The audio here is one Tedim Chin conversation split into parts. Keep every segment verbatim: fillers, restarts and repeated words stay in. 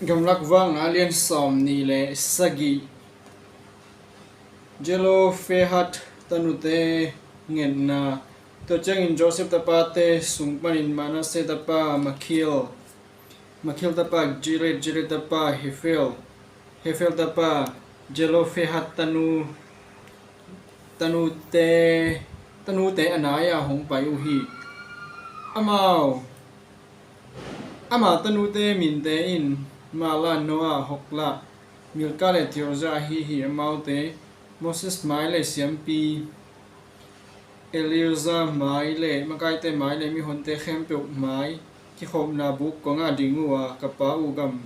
Gamlak Vakna a lian sawm nih le sagih. Zelophehad tanute ngetna. Tua ciangin Joseph tapate sung panin Manasseh tapa Makir, Makir tapa Jared, Jared tapa Hefer, Hefer tapa Zelophehad tanu, tanute, tanute a nai-a hong pai uh hi. Amau, ama tanute minte in Mahlah, Noah, Hoglah, Milkah le Tirza ahi hi. Amaute Moses mai le siampi Eleazar mai le makaite mai le mihonte khempeuh mai kikhopna buk kongah ding uh a, ka pa uh gam,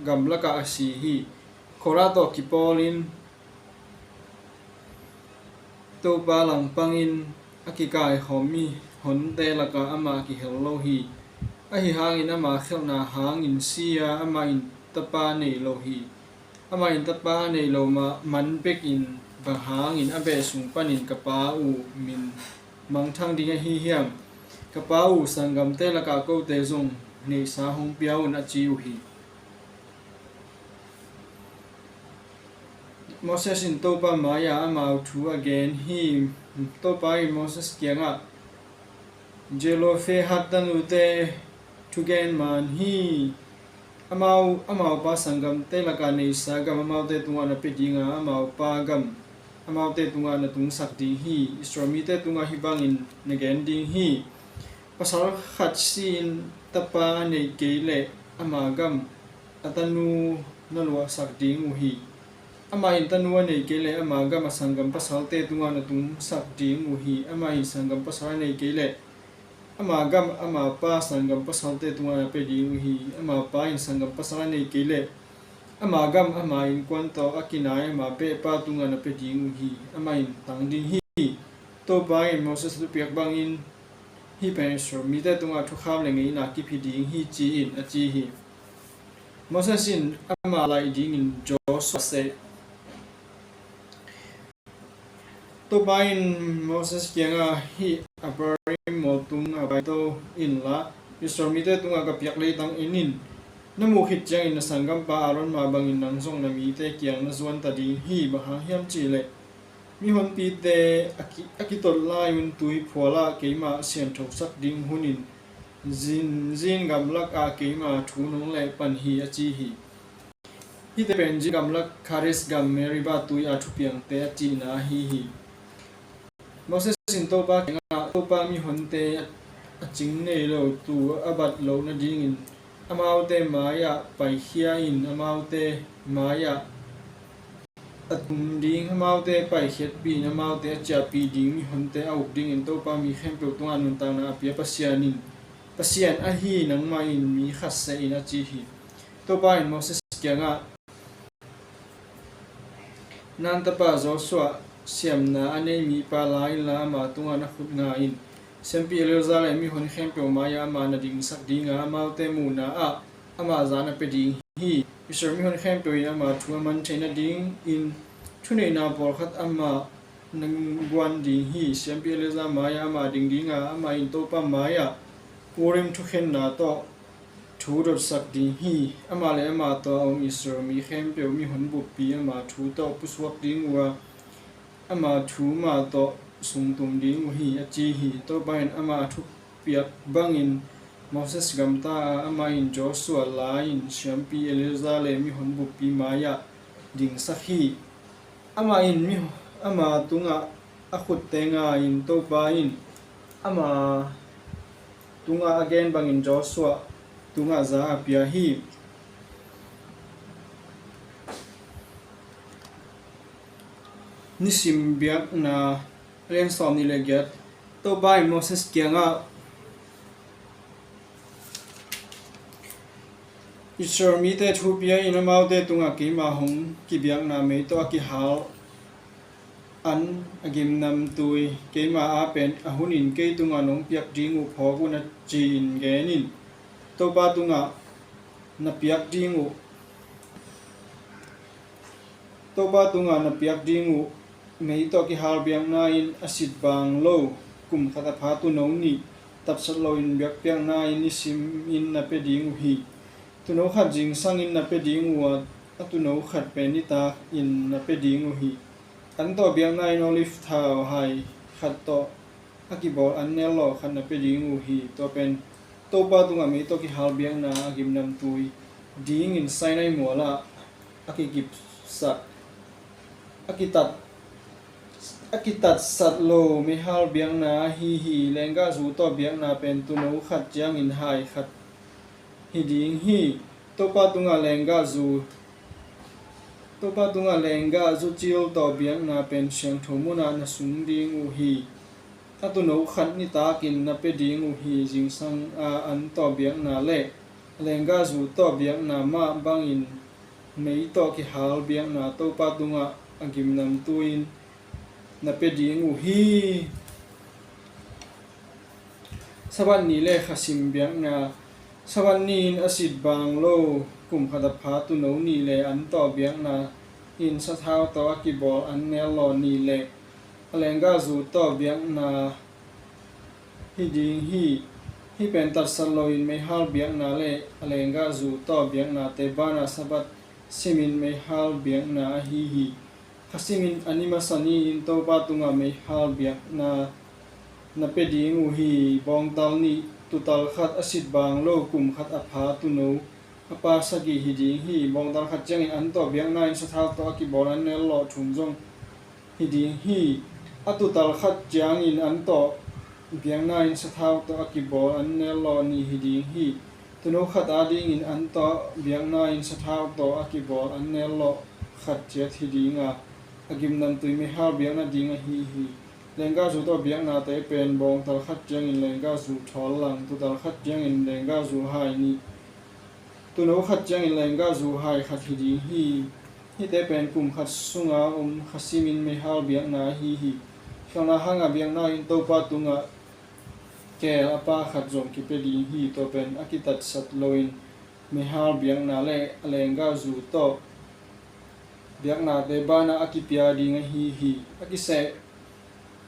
gamlakah a si hi. Korah tawh kipawlin Topa langpangin a kikaikhawm mihonte lakah amah kihel lo hi. Ahi hangin ama khialhna hangin si a, amah in tapa nei lo hi. Amah in tapa a nei lo mah man bekin bang hangin a beh sung panin ka pa uh min mangthang ding ahi hiam? Ka pa uh sanggamte lakah kote zong neihsa hong pia un, a ci uh hi. Moses in Topa mai-ah amau thu a gen hi. Topa in Moses kiangah, Zelophehad tanute thugen man hi. Amau, amaupa sanggamte lakah neihsa gam amaute tungah na pia dinga, amaupa gam amaute tungah na tungsak ding hi. Israel mite tungah hih bangin na gen ding hi. Pasal khat si-in tapa a neih kei leh ama gam a tanu na luahsak ding uh hi. Amah in tanu a neih kei leh ama gam a sanggam pasalte tungah na tungsak ding uh hi. Amah in sanggam pasal a neih kei leh ama gam amapa sanggam pasalte tungah na pia ding uh hi. Amapa in sanggam pasal a neih kei leh ama gam ama innkuan tawh a kinai ama behpa tungah na pia ding uh hi. Amah in tang ding hi. Topa in Moses a thupiak bangin, hih pen Israel mite tungah thukham le ngeina kiphi ding hi, ci-in a ci hi. Moses in ama laih dingin Joshua seh. Topa in Moses kiangah, hih Abarim mual tungah paito inla, Israel mite tungah ka piak leitang en in. Na muh khit ciangin na sanggampa Aaron mah bangin nang zong na mite kiang na zuan ta ding hi. Bang hang hiam cih leh, mihonpite a ki, a kitot lai-un tuiphualah keimah sianthosak ding hunin Zin, Zin gamlakah keima thu nong lehpan hi, a ci hi. Hihte pen Zin gamlak Kadesh gam Meribah tui-a thupiangte a cihna ahi hi. Moses in Topa kiangah, Topa, mihonte a, a cing nei lo, tuu a bat loh nadingin amaute mai-ah paikhia in, amaute mai-ah a tum ding, amaute paikhiatpih in, amaute a ciahpih ding mihonte a uk dingin Topa mi khempeuh tungah nuntakna a pia Pasian in, Pasian ahi nangmah in mi khat seh in, a ci hi. Topa in Moses kiangah, Nun tapa Joshua, siamna a nei mipa la inla, ama tungah na khut nga in. Siampi Eleazar le mihon khempeuh mai-ah amah na dingsak dinga, amaute muhna ah amah za na pia ding hi. Israel mihon khempeuh in ama thu a man theih nadingin thuneihna pawlkhat amah na guan ding hi. Siampi Eleazar mai-ah amah ding dinga, amah in Topa mai-ah Urim thukhenna tawh thu dotsak ding hi. Amah le amah tawh a om Israel mi khempeuh mihon buppi ama thu tawh pusuak ding uh a, ama thu mah tawh sungtum ding uh hi, a ci hi. Topa in amah a thupiak bangin Moses gamta a, amah in Joshua la-in siampi Eleazar le mihon buppi mai-ah dingsak hi. Amah in mi, ama tungah a khutte nga in, Topa in ama tungah a gen bangin Joshua tungah za a pia hi. Nisim biakna, a lian sawm nih le giat. Topa in Moses kiangah, Israel mite thu pia in, amaute tungah keima hong kibiakna mei tawh a kihal an a gimnam tui, keima a pen a hunin kei tungah nong piak ding uh phawk un, a ci-in gen in. Topa tungah na piak ding uh, Topa tungah na piak ding uh mei tawh kihal biakna in a sit bang lo, kum khat a phat uh no nih tapsat loin biakpiakna in nisimin na pia ding uh hi. Tuuno khat zingsangin na pia ding uh a, a tuuno khat pen nitakin na pia ding uh hi. An tawh biakna-in olive thau hai khat tawh a kibawl an nel lawh khat na pia ding uh hi. Tua pen Topa tungah mei tawh kihal biakna a gimnamtui dingin Sinai mualah a kikipsak, a kitat, a kitatsat lo meihal biakna ahi hi. Lenggahzu tawh biakna pen tuuno khat ciangin hai khat hi ding hi. Topa tungah lenggahzu, Topa tungah lenggahzu cil tawh biakna pen siangtho munah na sung ding uh hi. A tuuno khat nitakin na pia ding uh hi. Zingsang a an tawh biakna le lenggahzu tawh biakna mah bangin mei tawh kihal biakna Topa tungah a gimnamtui-in na pia ding uh hi. Sabbath ni le khasim biakna. Sabbath ni-in a sitbang lo kum khat a pha tuuno nih le an tawh biakna in sathau tawh a kibawl an nel lawh nih le a lenggahzu tawh biakna hi ding hi. Hih pen tatsat loin meihal biakna le a lenggahzu tawh biaknate banah Sabbath simin meihal biakna ahi hi. Khasimin a ni masa ni-in Topa tungah meihal biakna na pia ding uh hi. Bawngtal nih, tuutal khat, a sitbang lo kum khat a pha tuuno a pa sagih hi ding hi. Bawngtal khat ciangin an tawh biakna-in sathau tawh a kibawl an nel lawh thum zong hi ding hi. A tuutal khat ciangin an tawh biakna-in sathau tawh a kibawl an nel lawh nih hi ding hi. Tuuno khat adingin an tawh biakna-in sathau tawh a kibawl an nel lawh khat ciat hi ding a, a gimnamtui meihal biakna ding ahi hi. Lenggahzu tawh biaknate pen bawngtal khat ciangin lenggahzu thawl lang, tuutal khat ciangin lenggahzu hai nih, tuuno khat ciangin lenggahzu hai khat hi ding hi. Hihte pen kum khat sunga om khasimin meihal biakna ahi hi. Khialhna hanga biakna-in Topa tungah keel a pa khat zong kipia ding hi. Tua pen a kitatsat loin meihal biakna le a lenggahzu tawh biaknate banah a kipia ding ahi hi. A kiseh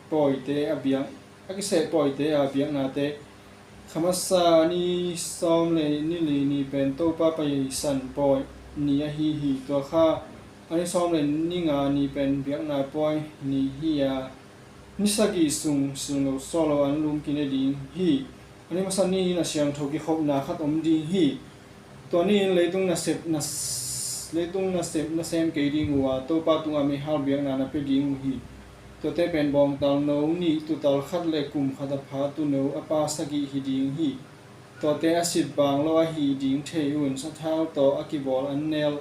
pawite a biak, a kiseh pawite a biaknate. Kha masa ni sawm le ni li ni pen Topa Paisan Pawi ni ahi hi. Tua kha a ni sawm le ni nga ni pen biakna pawi ni hi a, ni sagih sung sung lo saw lo an lum kine ding hi. A ni masa ni-in a siangtho kikhopna khat om ding hi. Tua ni-in leitung nasep na, leitung nasep na sem kei ding uh a, Topa tungah meihal biakna na pia ding uh hi. Tuate pen bawngtal no nih, tuutal khat le kum khat a pha tuuno a pa sagih hi ding hi. Tuate a sitbang lo ahi ding thei un, sathau tawh a kibawl an nel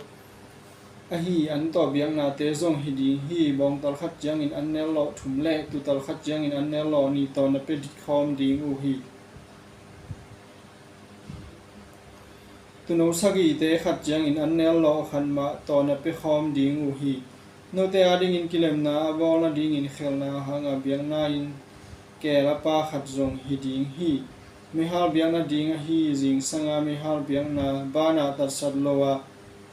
ahi an tawh biaknate zong hi ding hi. Bawngtal khat ciangin an nel lawh thum le tuutal khat ciangin an nel lawh nih tawh na pia khawm ding uh hi. Tuuno sagihte khat ciangin an nel lawh khat mah tawh na pia khawm ding uh hi. Note adingin kilemna a bawl nadingin khialhna hanga biakna-in keel a pa khat zong hi ding hi. Meihal biakna ding ahi, zingsanga meihal biakna banah tatsat lo a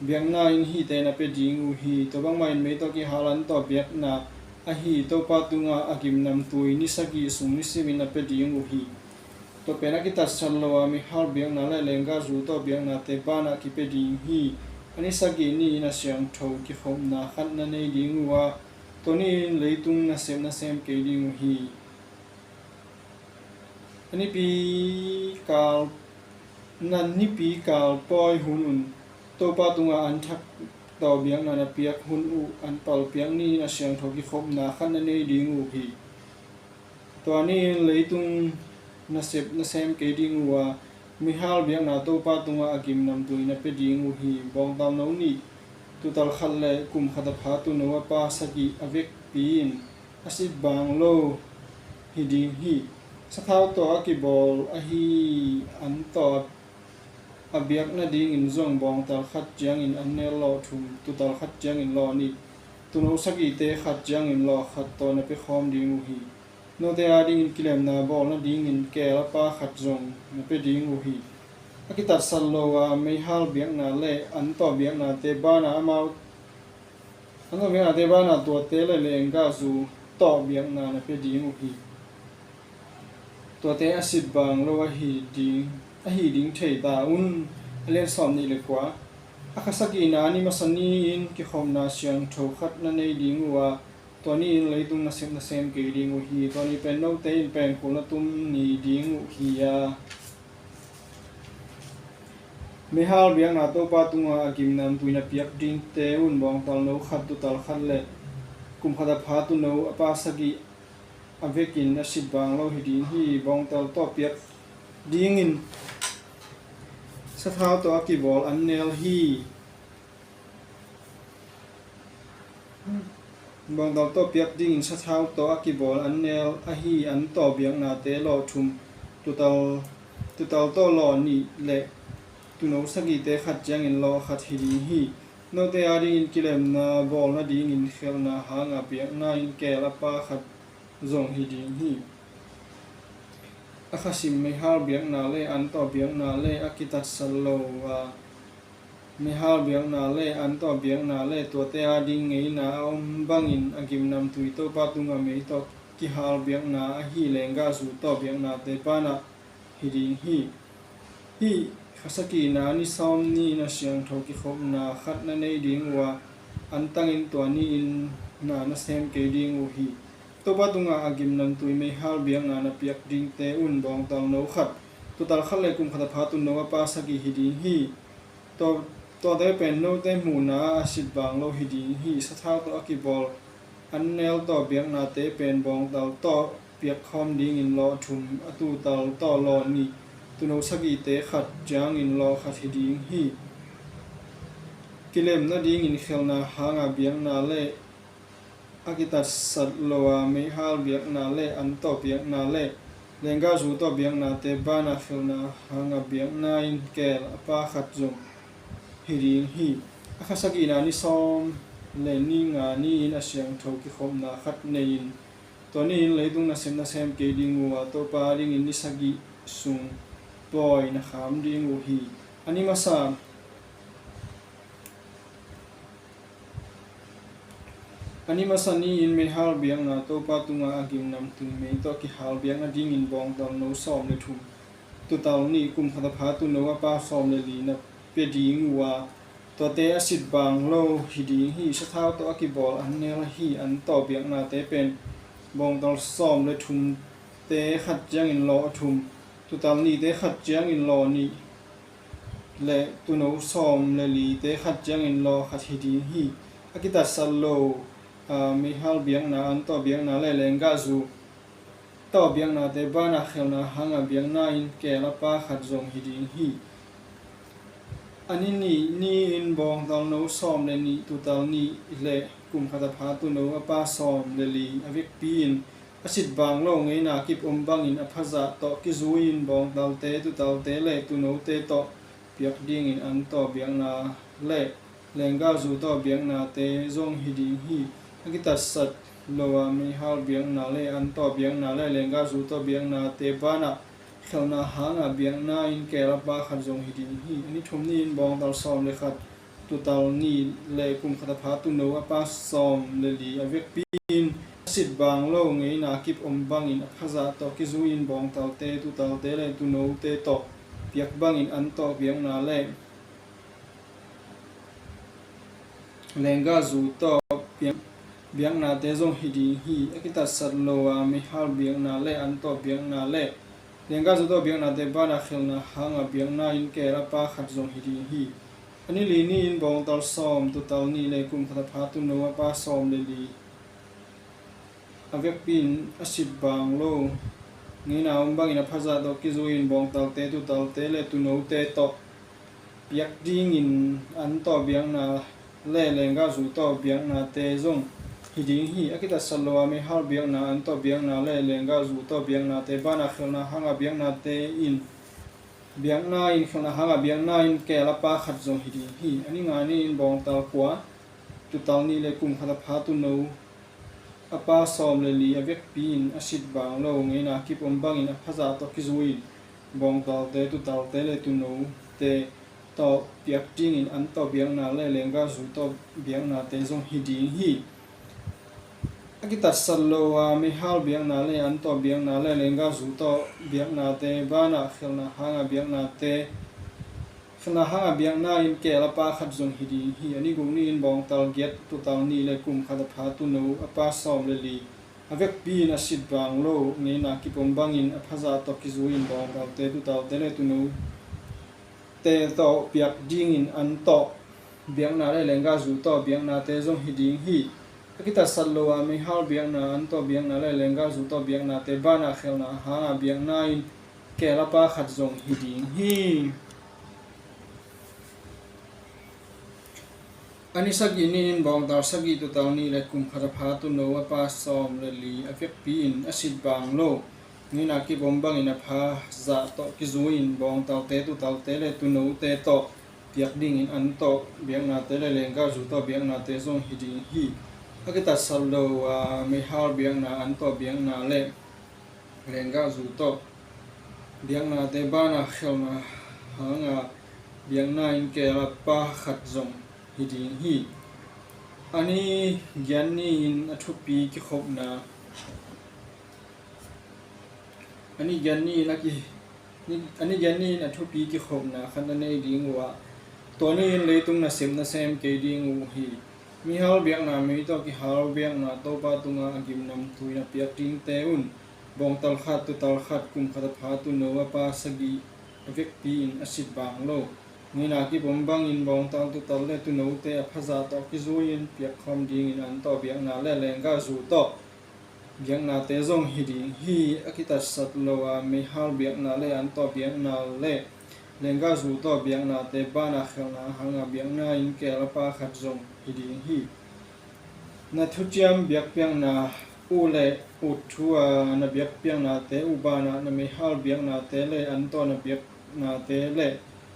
biakna-in hihte na pia ding uh hi. Tua bangmahin mei tawh kihal an tawh biakna ahi Topa tungah a gimnamtui ni sagih sung nisimin na pia ding uh hi. Tua pen a kitatsat lo a meihal biakna le lenggahzu tawh biaknate banah kipia ding hi. A ni sagih ni-in a siangtho kikhopna khat na nei ding uh a, tua ni-in leitung nasep na sem kei ding uh hi. A nipi kal, na nipi kal pawi hun un Topa tungah an thak tawh biakna na piak hun uh an palpiak ni-in a siangtho kikhopna khat na nei ding uh hi. Tua ni-in leitung nasep na sem kei ding uh a, meihal biakna Topa tungah a gimnamtui na pia ding uh hi. Bawngtal no nih, tuutal khat le kum khat a pha tuuno a pa sagih a vekpi-in a sitbang lo hi ding hi. Sathau tawh a kibawl ahi an tawh a biak nadingin zong bawngtal khat ciangin an nel lawh thum, tuutal khat ciangin lawh nih, tuuno sagihte khat ciangin lawh khat tawh na pia khawm ding uh hi. Note adingin kilemna bawl nadingin keel a pa khat zong na pia ding uh hi. A kitatsat lo a meihal biakna le an tawh biaknate banah amau, an tawh biaknate banah tuate le lenggahzu tawh biakna na pia ding uh hi. Tuate a sitbang lo ahi ding, ahi ding thei ta un. A lian sawm nih le kua. A kha sagihna ni masa ni-in kikhopna siangtho khat na nei ding uh a, tua ni-in leitung nasep na sem kei ding uh hi. Tua ni pen note in pengkul na tum ni ding uh hi a, meihal biakna Topa tungah a gimnamtui na piak dingte un bawngtal no khat, tuutal khat le kum khat a pha tuuno a pa sagih a vekin a sit bang lo hi ding hi. Bawngtal tawh piak dingin sathau tawh a kibawl an nel hi. Bawngtal tawh piak dingin sathau tawh a kibawl an nel ahi an tawh biaknate lawh thum, tuutal, tuutal tawh lawh nih le tuuno sagihte khat ciangin lawh khat hi ding hi. Note adingin kilemna bawl nadingin khelhna hanga biakna in keel a pa khat zong hi ding hi. A khasim meihal biakna le an tawh biakna le a kitatsat lo a meihal biakna le an tawh biakna le tuate ading ngeina a om bangin a gimnamtui Topa tungah mei tawh kihal biakna ahi lenggahzu tawh biaknate banah hi ding hi. Hih kha sagihna ni sawm ni-in a siangtho kikhopna khat na nei ding uh a, an tangin tua ni-in na na sem kei ding uh hi. Topa tungah a gimnamtui meihal biakna na piak dingte un bawngtal no khat, tuutal khat le kum khat a pha tuuno a pa sagih hi ding hi. Tua, tuate pen note muhna a sit bang lo hi ding hi. Sathau tawh a kibawl an nel tawh biaknate pen bawngtal tawh piak khawm dingin lawh thum, a tuutal tawh lawh nih, tuuno sagihte khat ciangin lawh khat hi ding hi. Kilem nadingin khelhna hanga biakna le a kitatsat lo a meihal biakna le an tawh biakna le lenggahzu tawh biaknate banah khelhna hanga biakna in keel a pa khat zong hi ding hi. A kha sagihna ni sawm le ni nga ni-in a siangtho kikhopna khat nei-in tua ni-in leitung nasep na sem kei ding uh a, Topa adingin ni sagih sung pawi na kham ding uh hi. A ni masa A ni masa ni-in meihal biakna Topa tungah a gimnamtui mei tawh kihal biak nadingin bawngtal no sawm le thum, tuutal nih, kum khat a pha tuuno a pa sawm le li na pia ding uh a, tuate a sit bang lo hi ding hi. Sathau tawh a kibawl an nel ahi an tawh biaknate pen bawngtal sawm le thumte khat ciangin lawh thum, tuutal nihte khat ciangin lawh nih le tuuno sawm le lite khat ciangin lawh khat hi ding hi. A kitatsat lo a meihal biakna, an tawh biakna le lenggahzu tawh biaknate banah khelhna hanga biakna in keel a pa khat zong hi ding hi. A ni nih ni-in bawngtal no sawm le nih, tuutal nih le kum khat a pha tuuno a pa sawm le li a vekpi-in a sit bang lo ngeina kip om bangin a phazah tawh kizui-in bawngtalte, tuutalte le tuunote tawh piak dingin an tawh biakna le lenggahzu tawh biaknate zong hi ding hi. A kitatsat lo a meihal biakna le an tawh biakna le lenggahzu tawh biaknate banah khelhna hanga biakna in keel a pa khat zong hi ding hi. A ni thum ni-in bawngtal sawm le khat, tuutal nih le kum khat a pha tuuno a pa sawm le li a vekpi-in a sit bang lo ngeina kip om bangin a phazah tawh kizui-in bawngtalte, tuutalte le tuunote tawh piak bangin an tawh biakna le lenggahzu tawh biak, biaknate zong hi ding hi. A kitatsat lo a meihal biakna le an tawh biakna le lenggahzu tawh biaknate banah khelhna hanga biakna in keel a pa khat zong hi ding hi. A ni li ni-in bawngtal sawm, tuutal nih le kum khat a pha tuuno a pa sawm le li a vekpi-in a sit bang lo ngeina om bangin a phazah tawh kizui-in bawngtalte, tuutalte le tuunote tawh piak dingin an tawh biakna le lenggahzu tawh biaknate zong hi ding hi. A kitatsat lo a meihal biakna, an tawh biakna le lenggahzu tawh biaknate banah khelhna hanga biaknate in biakna in khelhna hanga biakna in keel a pa khat zong hi ding hi. A ni nga ni-in bawngtal kua, tuutal nih le kum khat a pha tuuno a pa sawm le li a vekpi-in a sit bang lo ngeina kip om bangin a phazah tawh kizui-in bawngtalte, tuutalte le tuunote tawh piak dingin an tawh biakna le lenggahzu tawh biaknate zong hi ding hi. A kitatsat lo a meihal biakna le an tawh biakna le lenggahzu tawh biaknate banah khelhna hanga biaknate, Khatna hanga biakna in keel a pa khat zong hi ding hi. A ni guk ni-in bawngtal giat, tuutal nih le kum khat a pha tuuno a pa sawm le li, a vekpi-in a sit bang lo, ngeina kipom bangin a phazah tawh kizui-in bawngtalte, tuutalte le tuunote tawh piak dingin an tawh biakna le lenggahzu tawh biaknate zong hi ding hi. A kitatsat lo a meihal biakna, an tawh biakna le lenggahzu tawh biaknate banah khelhna hanga biakna in keel a pa khat zong hi ding hi. A ni sagih ni-in bawngtal sagih, tuutal nih le kum khat a pha tuuno a pa sawm le li, a vekpi-in a sit bang lo, ngeina kipom bangin a phazah tawh kizui-in bawngtalte, tuutalte le tuunote tawh piak dingin an tawh biaknate le lenggahzu tawh biaknate zong hi ding hi. A kitatsat lo a meihal biakna, an tawh biakna le lenggahzu tawh biaknate banah khelhna hanga biakna in keel a pa khat zong hi ding hi. A ni giat ni-in a thupi kikhopna, a ni giat ni-in a ki, a ni giat ni-in a thupi kikhopna khat na nei ding uh a, tua ni-in leitung nasepna sem kei ding uh hi. Meihal biakna, mei tawh kihal biakna, Topa tunga a gimnamtui na piak dingte un, bawngtal khat, tuutal khat, kum khat a pha tuuno a pa sagih, a vekpi-in a sit bang lo, ngeina kipom bangin bawngtal, tuutal le tuunote a phazah tawh kizui-in piak khawm dingin an tawh biakna le lenggahzu tawh biaknate zong hi ding hi. A kitatsat lo a meihal biakna le an tawh biakna le lenggahzu tawh biaknate banah khelhna hanga biakna in keel a pa khat zong hi ding hi. Na thuciam biakpiakna uh le ut thu a na biakpiaknate uh banah na meihal biaknate le an tawh na biaknate le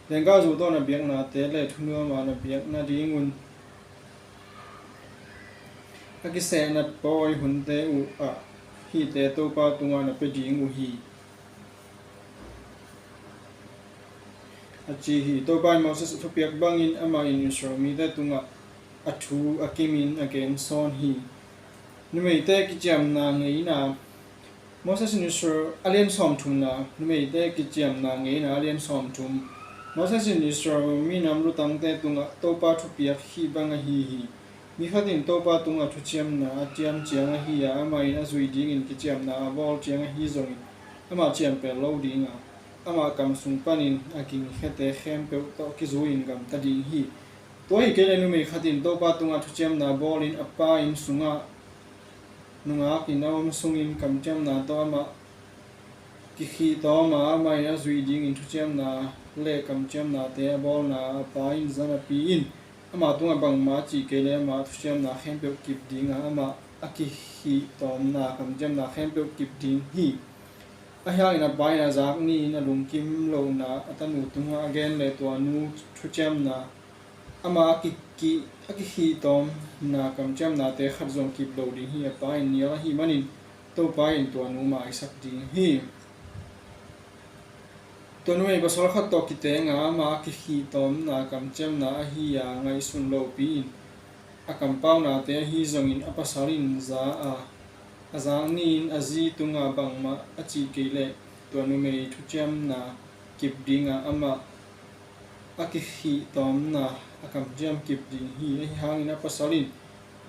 lenggahzu tawh na biaknate le thunuam a na biak nadingun a kisehnat pawi hunte uh ah hihte Topa tungah na pia ding uh hi, a ci hi. Topa in Moses a thupiak bangin amah in Israel mite tungah a thu a kimin a gensawn hi. Numeite kiciamna ngeina. Moses in Israel, a lian sawmthumna, numeite kiciamna ngeina a lian sawmthum. Moses in Israel minam lutangte tungah Topa thupiak hih bang ahi hi. Mi khat in Topa tungah thuciamna a ciam ciang ahi a, amah in a zui dingin kiciamna a bawl ciang ahi zongin amah ciampel lo ding a, amah kam sung panin a gingkhiate khempeuh tawh kizui-in gamta ding hi. Tua hi kei leh numei khat in Topa tungah thuciamna bawlin a pa inn sungah nungak in a om sungin kamciamna tawh amah kikhih tawm a, amah in a zui dingin thuciamna le kamciamnate a bawlna a pa in zanapi in amah tungah bangmah a cih kei leh amah thuciamna khempeuh kip ding a, amah a kikhih tawmna kamciamna khempeuh kip ding hi. Ahi hangin a pa in a zak ni-in a lungkim lohna a tanu tungah a gen leh tua nu thuciamna, amah a kiki, a kikhih tawmna kamciamnate khat zong kip lo ding hi. A pa in nial ahih manin Topa in tua nu maisak ding hi. Tua numei pasal khat tawh kiteng a, amah a kikhih tawmna kamciamna ahi a, ngaihsun lopi-in a kampaunate ahi zongin a pasal in za a, a zak ni-in a zi tungah bangmah a cih kei leh tua numei thuciamna kip ding a, amah a kikhih tawmna a kamciam kip ding hi. Ahi hangin a pasal in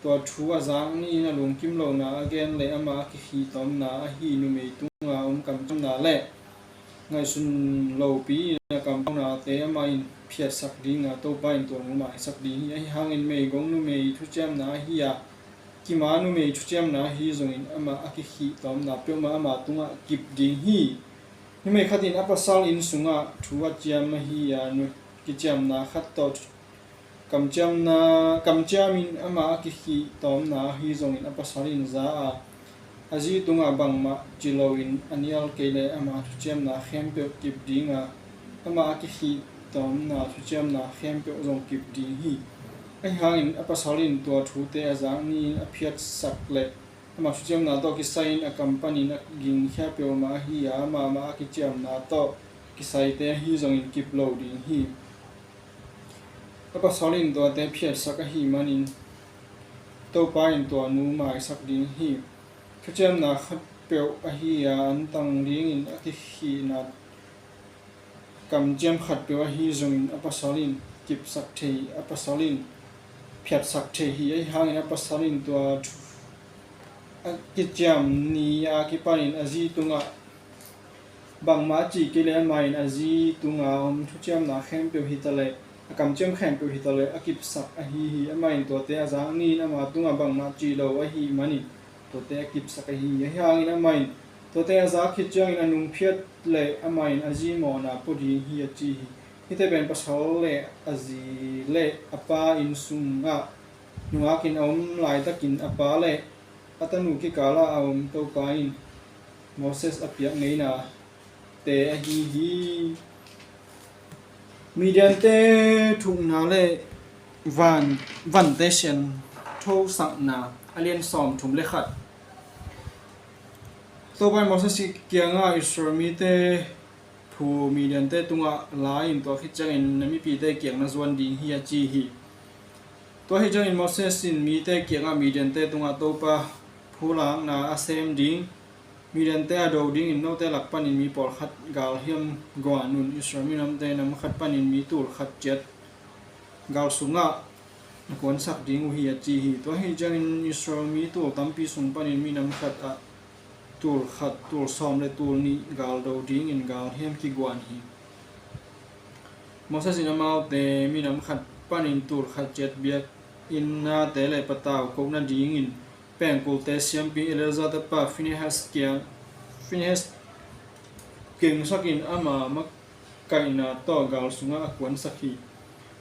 tua thu a zak ni-in a lungkim lohna a gen leh amah a kikhih tawmna ahi numei tunga om kamciamna le ngaihsun lopi-in a kampaunate amah in phiatsak ding a, Topa in tua nu maisak ding hi. Ahi hangin meigong numei thuciamna ahi a, kima numei thuciamna ahi zongin amah a kikhih tawmna peuhmah amah tungah kip ding hi. Numei khat in a pasal inn sungah thu a ciam ahi a, nu kiciamna khat tawh kamciamna, kamciamin amah a kikhih tawmna ahi zongin a pasal in za a, a zi tungah bangmah ci loin a nial kei leh amah thuciamna khempeuh kip ding a, amah a kikhih tawmna thuciamna khempeuh zong kip ding hi. Ahi hangin a pasal in tua thute a zak ni-in a phiatsak leh amah thuciamna tawh kisai-in a kam panin a gingkhia peuhmah ahi a, amah mah a kiciamna tawh kisaite ahi zongin kip lo ding hi. A pasal in tuate phiatsak ahih manin Topa in tua nu maisak ding hi. Thuciamna khatpeuh ahi a, an tang dingin a kikhihna kamciam khatpeuh ahi zongin a pasal in kipsak thei, a pasal in phiatsak thei hi. Ahi hangin a pasal in tua thu a kiciam ni a kipanin a zi tungah bangmah a cih kei leh amah in a zi tunga om thuciamna khempeuh hi ta leh, a kamciam khempeuh hi ta leh a kipsak ahi hi. Amah in tuate a zak ni-in ama tungah bangmah cih lo ahih manin tuate a kipsak ahi hi. Ahi hangin amah in tuate a zak khit ciangin a nungphiat leh amah in a zi mawhna pua ding hi a ci hi. Hihte pen pasal leh a zi leh a pa inn sungah nungak in a om laitakin a pa leh a tanu kikal ah a om Topa in Moses a piak ngeina te ahi hi. Midiante thukna leh van, vante sianthosakna, a lian sawmthum leh khat. Topa in Moses kiangah Israel mite thu Midiante tungah la in, tua khit ciangin na mipite kiang na zuan ding hi a ci hi. Tua hi ciangin Moses in mite kiangah Midiante tungah Topa phulakna a sem ding, Midiante a do dingin note lak panin mi pawlkhat galhiam guan un. Israel minamte nam khat panin mi tul khat ciat gal sungah na kuansak ding uh hi a ci hi. Tua hi ciangin Israel mi tul tampi sung panin minam khat ah tul khat, tul sawm leh tul nih gal do dingin galhiam kiguan hi. Moses in amaute minam khat panin tul khat ciat biakinn nate leh patau kohna dingin pengkulte siampi Eleazar tapa Phinehas kiang, Phinehas kengsakin ama makaihna tawh gal sungah a kuansak hi.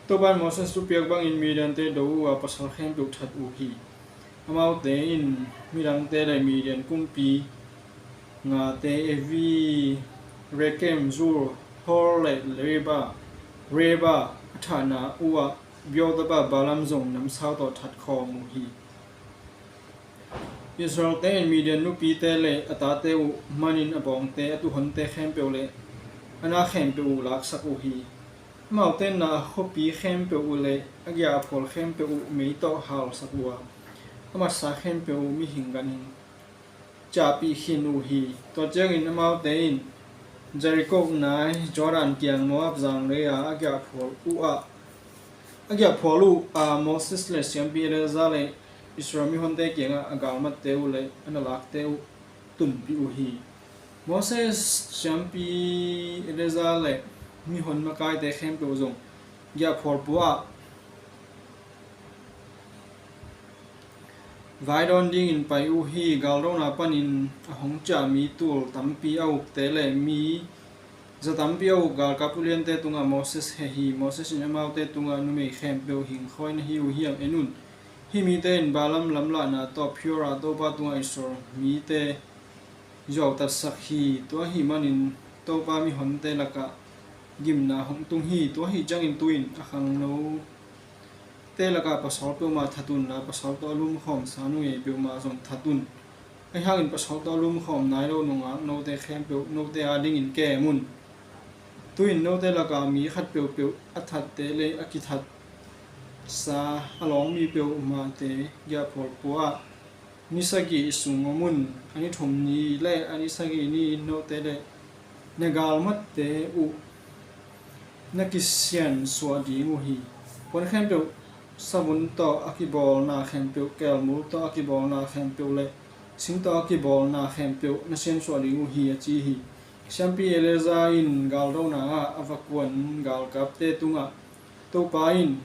Topa in Moses thupiak bangin Midiante do uh a, pasal khempeuh that uh hi. Amaute in midangte leh Midian kumpi ngate Evi, Rekem, Zur, Hur leh Reba, Reba a thahna uh ah Beor tapa Balaam zong namsau tawh that khawm uh hi. Israelte in Midian nupite leh a tate uh manin a bawngte, a tuuhonte khempeuh leh a na khempeuh uh laksak uh hi. Amaute in a khuapi khempeuh uh leh a giahphual khempeuh uh mei tawh halsak uh a, a matsa khempeuh uh mihing ganhing ciahpih khin uh hi. Tua ciangin amaute in Jeriko nai Jordan kiang Moab zanglei ah a giahphual uh ah, a giahphual uh a, Moses leh siampi Eleazar leh Israel mihonte kiangah a galmatte uh leh a na lakte uh tunpih uh hi. Moses, siampi Eleazar leh mihon makaite khempeuh zong giahphual pua ah vaidawn dingin pai uh hi. Galdona panin a hong ciah mi tul tampi a ukte leh mi za tampi a uk galkap uliante tungah Moses heh hi. Moses in amaute tungah, numei khempeuh hingkhawi na hi uh hiam? En un, hih mite in Balaam lamlahna tawh Peor ah Topa tungah Israel mite zuautatsak hi. Tua ahih manin Topa mihonte lakah gimna hong tung hi. Tua ahih ciangin tu-in a khangno te lakah pasal peuhmah that unla, pasal tawh a lumkhawmsa numei peuhmah zong that un. Ahi hangin pasal tawh a lumkhawm nai lo nungak note khempeuh note adingin kem un. Tu-in note lakah mi khat peuhpeuh a thatte leh a kithatsa a lawng mi peuhmahte giahphual pua ah ni sagih sung om un. A ni thum ni leh a ni sagih ni-in note leh na galmatte uh na kisiansuah ding uh hi. Puan khempeuh, savun tawh a kibawlna khempeuh, kelmul tawh a kibawlna khempeuh leh sing tawh a kibawlna khempeuh na siansuah ding uh hi, a ci hi. Siampi Eleazar in galdona ah a va kuan galkapte tungah Topa in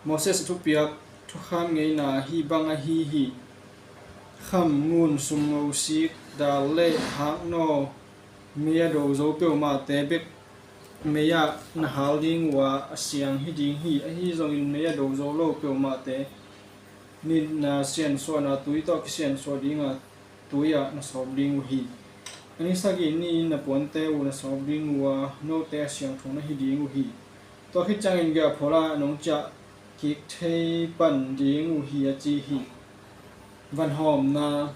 Moses a thupiak thukham ngeina hih bang ahi hi. Kham, ngun, sumngo, sik, dal leh haknaw mei a do zo peuhmahte bek mei ah na hal ding uh a, a siang hi ding hi. Ahi zongin mei a do zo lo peuhmahte nitna siansuahna tui tawh kisiansuah ding a, tui ah na sawp ding uh hi. A ni sagih ni-in na puante uh na sawp ding uh a, note a siangtho na hi ding uh hi. Tua khit ciangin giahphual ah nong ciah kik thei pan ding uh hi, a ci hi. Vanhawmna.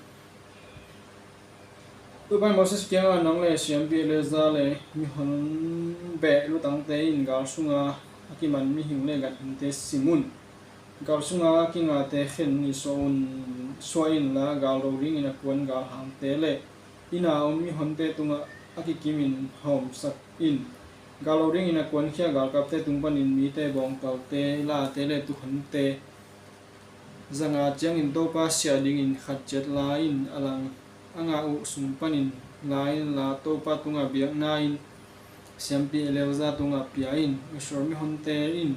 Topa in Moses kiangah, nang leh siampi Eleazar leh mihon beh lutangte in gal sunga a kiman mihing leh ganhingte sim un. Gal sunga a kingate khen ni suah un, suah inla, gal do dingin a kuan galhangte leh inn a om mihonte tungah a kikimin hawmsak in. Gal lo dingin a kuankhia galkapte tung panin mite, bawngtalte, late le tuuhonte zanga ciangin Topa siah dingin khat ciat la in, a lang a ngah uh sung panin la in la, Topa tungah biakna in siampi Eleazar tungah pia in. Israel mihonte in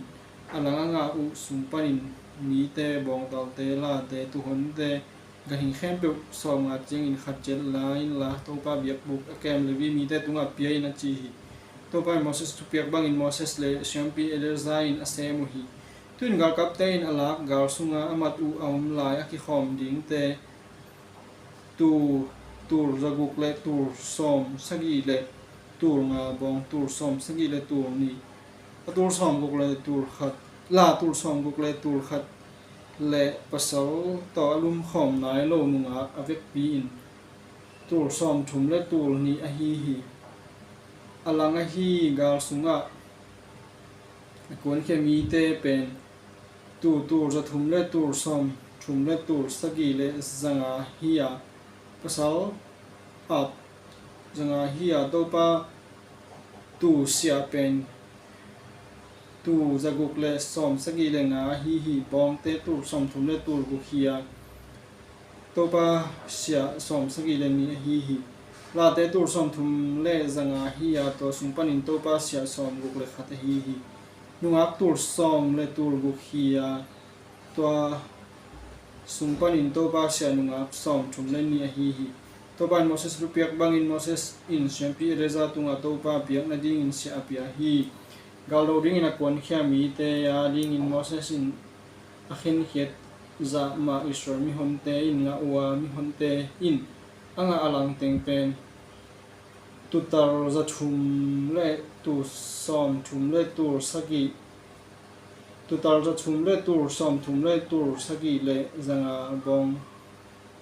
a lang a ngah uh sung panin mite, bawngtalte, late, tuuhonte, ganhing khempeuh sawmnga ciangin khat ciat la in la, Topa biakbuk a kem Levi mite tungah pia in, a ci hi. Topa in Moses thupiak bangin Moses le siampi Eleazar in a sem uh hi. Tu-in galkapte in a lak gal sunga a mat uh a om lai a kikhawm dingte, tuu, tul zaguk le tul sawm sagih le tul nga, bawng tul sawm sagih le tul nih, a tul sawm guk le tul khat, la tul sawm guk le tul khat le pasal tawh a lumkhawm nai lo nungak a vekpi in tul sawm thum le tul nih ahi hi. A lang ahi gal sungah a kuankhia mite pen tuu, tul za thum le tul sawm thum le tul sagih le zanga hi a, pasal at zanga hi a, Topa tuu siah pen tul zaguk le sawm sagih le nga ahi hi. Bawngte tul sawm thum le tul guk hi a, Topa siah sawm sagih le nih ahi hi. Late tul sawm thum le zanga hi a, tua sung panin Topa siah sawm guk le khat ahi hi. Nungak tul sawm le tul guk hi a, tua sung panin Topa siah nungak sawm thum le nih ahi hi. Topa in Moses thupiak bangin Moses in siampi Eleazar tungah Topa biak nadingin siah a pia hi. Gal lo dingin a kuankhia mite a dingin Moses in a khenkhiat zah mah Israel mihonte in ngah uh a, mihonte in a ngah a lang teng pen tuutal za thum le tul sawm thum le tul sagih, tuutal za thum le tul sawm thum le tul sagih le zanga, bawng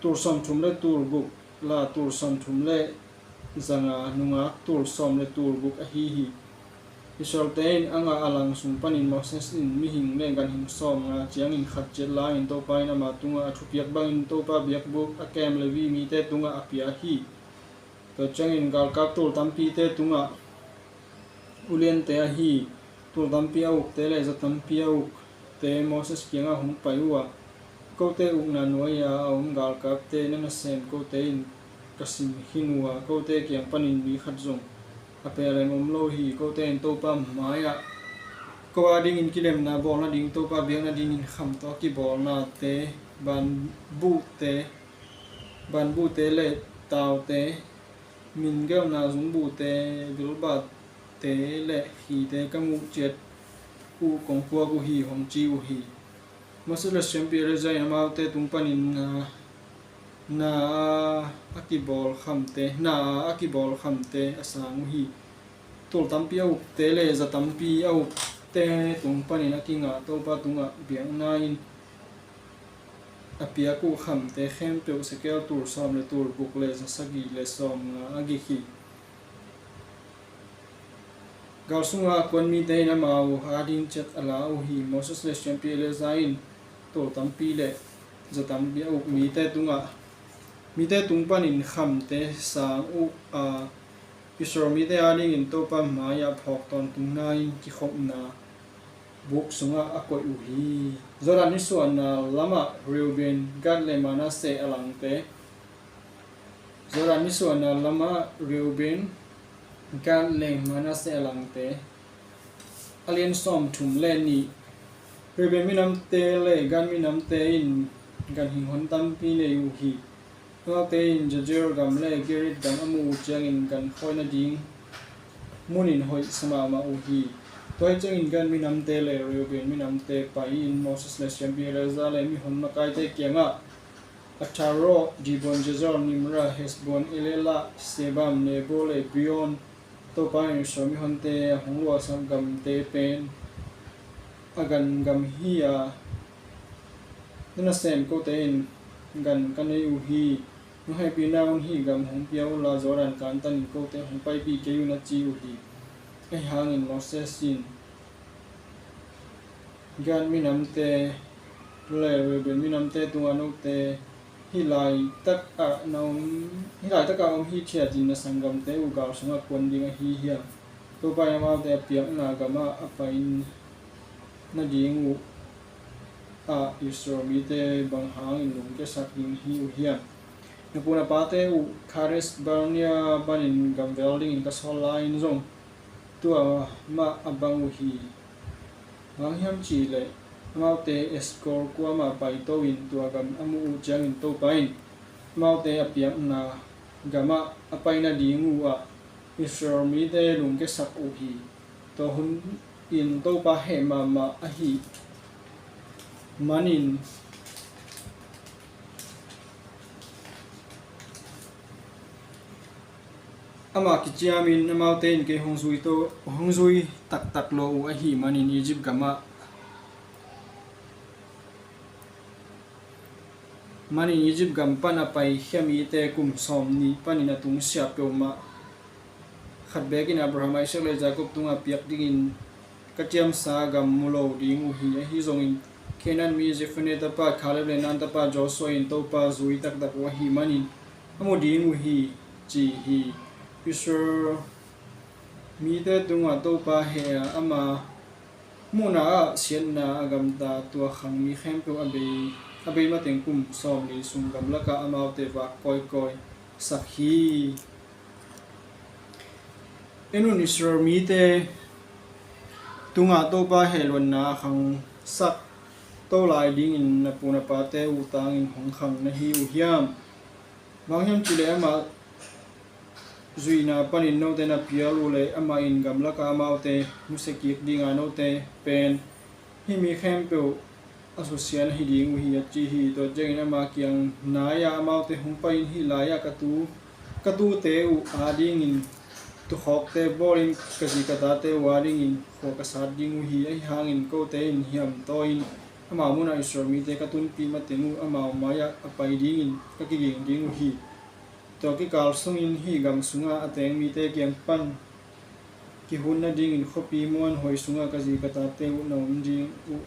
tul sawm thum le tul guk, la tul sawm thum le zanga, nungak tul sawm le tul guk ahi hi. Israelte in a ngah a lang sung panin Moses in mihing le ganhing sawmnga ciangin khat ciat la in Topa in ama tungah a thupiak bangin Topa biakbuk a kem Levi mite tungah a pia hi. Tua ciangin galkap tul tampite tungah uliante ahi tul tampi a ukte le za tampi a ukte Moses kiangah hong pai uh a, kote ukna nuai-a a om galkapte na nasem kote in ka sim khin uh a, kote kiang panin mi khat zong a pia leng om lo hi. Kote in Topa mai-ah ko a dingin kilemna bawl nading, Topa biak nadingin kham tawh a kibawlnate, banbuhte, banbuhte le taute, mingelna zungbuhte, bilbate le khite ka muh ciat uh kong puak uh hi, hong ci uh hi. Moses le siampi Eleazar in amaute tung panin na, na a kibawl khamte, na a kibawl khamte a sang uh hi. Tul tampi a ukte le za tampi a ukte tung panin a kingah Topa tungah biakna in a piak uh khamte khempeuh sekel tul sawm le tul guk le za sagih le sawmnga a gik hi. Gal sunga a kuan mite in amau a ding ciat a la uh hi. Moses le siampi Eleazar in tul tampi le za tampi a uk mite tungah, mite tung panin khamte sang uh a, Israel mite a dingin Topa mai-ah phawk tawntungna in kikhopna buk sungah a koih uh hi. Jordan nisuahna lamah Reuben, Gad le Manasseh a langte. Jordan nisuahna lamah Reuben, Gad le Manasseh a langte. A lian sawm thum le nih. Reuben minamte le Gad minamte in ganhing hon tampi nei uh hi. Amaute in Jazer gam le Gilead gam a muh uh ciangin gan khawi nading munin hoih sa mahmah uh hi. Tua hi ciangin Gad minamte le Reuben minamte pai-in Moses le siampi Eleazar le mihon makaite kiangah Ataroth, Dibon, Jazer, Nimra, Hesbon, Eleale, Sebam, Nebo le Beon, Topa in Israel mihonte a hong luahsak gamte pen a gan gam hi a, na nasem kote in gan ka nei uh hi. Nong hehpihna un hih gam hong pia unla, Jordan kantanin kote hong paipih kei un, a ci uh hi. Ahi hangin Moses in Gad minamte le Reuben minamte tungah note hih laitak ah na om, hih laitak ah om hithiat in na sanggamte uh gal sungah kuan ding ahi hiam? Topa in amaute a piakna gamah a pai nading uh ah Israel mite bang hangin lungkiasak ding hi uh hiam? Na pu na pate uh Kadesh Barnea panin gamvel dingin ka sawl lai-in zong tua mah a bang uh hi. Bang hiam cih leh amaute Eshkol kuamah paito in tua gam a muh uh ciangin Topa in amaute a piakna gamah a pai nading uh ah Israel mite lungkiasak uh hi. Tua hun in Topa heh mahmah ahih manin amah kiciamin amaute in kei hong zui to, hong zui taktak lo uh ahih manin Egypt gamah manin Egypt gam pan a paikhia mite kum sawmnih panin a tungsiah peuhmah khat bekin Abraham, Isaac le Jacob tungah piak dingin ka ciamsa gam mu lo ding uh hi. Ahi zongin Canaan mi Jephunneh tapa Caleb le Nun tapa Joshua in Topa zui taktak uh ahih manin a mu ding uh hi, ci hi. Israel mite tungah Topa heh a ama muhna ah siatna a gamta tua khang mi khempeuh a bei, a bei mateng kum sawmli sung gamlakah amaute vak kawikawi sak hi. En un, Israel mite tungah Topa hehluatna a khangsak to lai dingin na pu na pate uh tangin hong khang na hi uh hiam? Bang hiam cih leh amah zuihna panin note na pial uh leh amah in gamlakah amaute nusia kik dinga note pen hih mi khempeuh a susia na hi ding uh hi, a ci hi. Tua ciangin ama kiang nai-ah amaute hong pai-in, hih lai-ah ka tu, ka tute uh adingin tukhawkte bawlin ka zi ka tate uh adingin khua ka sat ding uh hi. Ahi hangin kote in hiam tawi-in amau munah Israel mite ka tunpih mateng uh amau mai-ah a pai dingin ka kiging ding uh hi. Tua kikal sungin hih gam sungah a teng mite kiang pan kihun nadingin khuapi muanhuai sungah ka zi ka tate uh na om ding uh,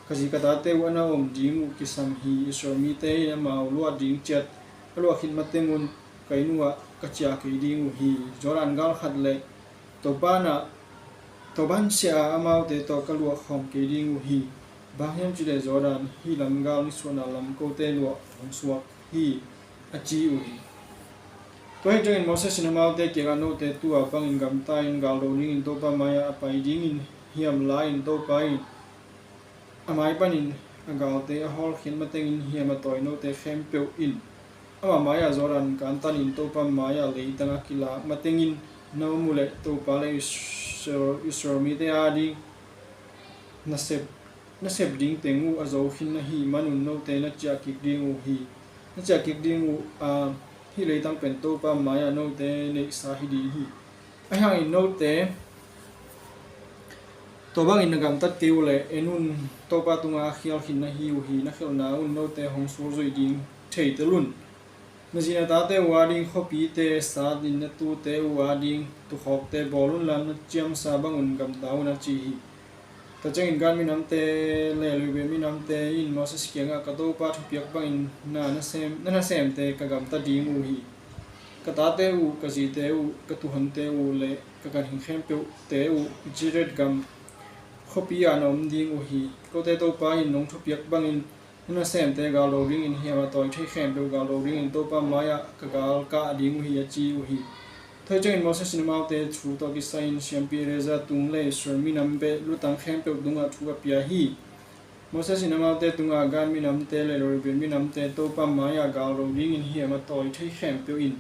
ka zi ka tate uh a na om ding uh kisam hi. Israel mite in amau luah ding ciat a luah khit mateng un ka inn uhah ka ciah kei ding uh hi. Jordan gal khat le Topa na, Topa in sia-a amaute tawh ka luah khawm kei ding uh hi. Bang hiam cih leh Jordan hih lam gal nisuahna lam kote luah hong suak hi, a ci uh hi. Tua hi ciangin Moses in amaute kiangah, note tua bangin gamta-in gal do dingin Topa mai-ah a pai dingin hiam? Lai-in Topa in a mai panin a galte a hawlkhiat matengin hiam a tawi note khempeuh in amah mai-ah Jordan kantanin Topa mai-ah leitang a kilak matengin na om uh leh Topa le Israel, Israel mite ading nasep, nasep ding teng uh a zo khin na hih manun note na ciah kik ding uh hi. Na ciah kik ding uh a, hih leitang pen Topa mai-ah note neihsa hi ding hi. Ahi hangin note tua bangin na gamtat kei uh leh, en un, Topa tungah a khial khin na hi uh hi. Na khialhna un note hong sulzuih ding thei tel un. Na zi na tate uh ading khuapite satin na tute uh ading tukhawkte bawl unla na ciamsa bangun gamta un, a ci hi. Tua ciangin Gad minamte le Reuben minamte in Moses kiangah, ka Topa thupiak bangin na nasem, na nasemte ka gamta ding uh hi. Ka tate uh, ka zite uh, ka tuuhonte uh le ka ganhing khempeuhte uh Gilead gam khuapi-ah na om ding uh hi. Kote Topa in nong thupiak bangin na nasemte gal do dingin hiam a tawi thei khempeuh gal do dingin Topa mai-ah ka galkah ding uh hi, a ci uh hi. Tua hi ciangin Moses in amaute thu tawh kisai-in siampi Eleazar tung le Israel minam beh lutang khempeuh tungah thu a pia hi. Moses in amaute tungah, Gad minamte le Reuben minamte, Topa mai-ah gal do dingin hiam a tawi thei khempeuh in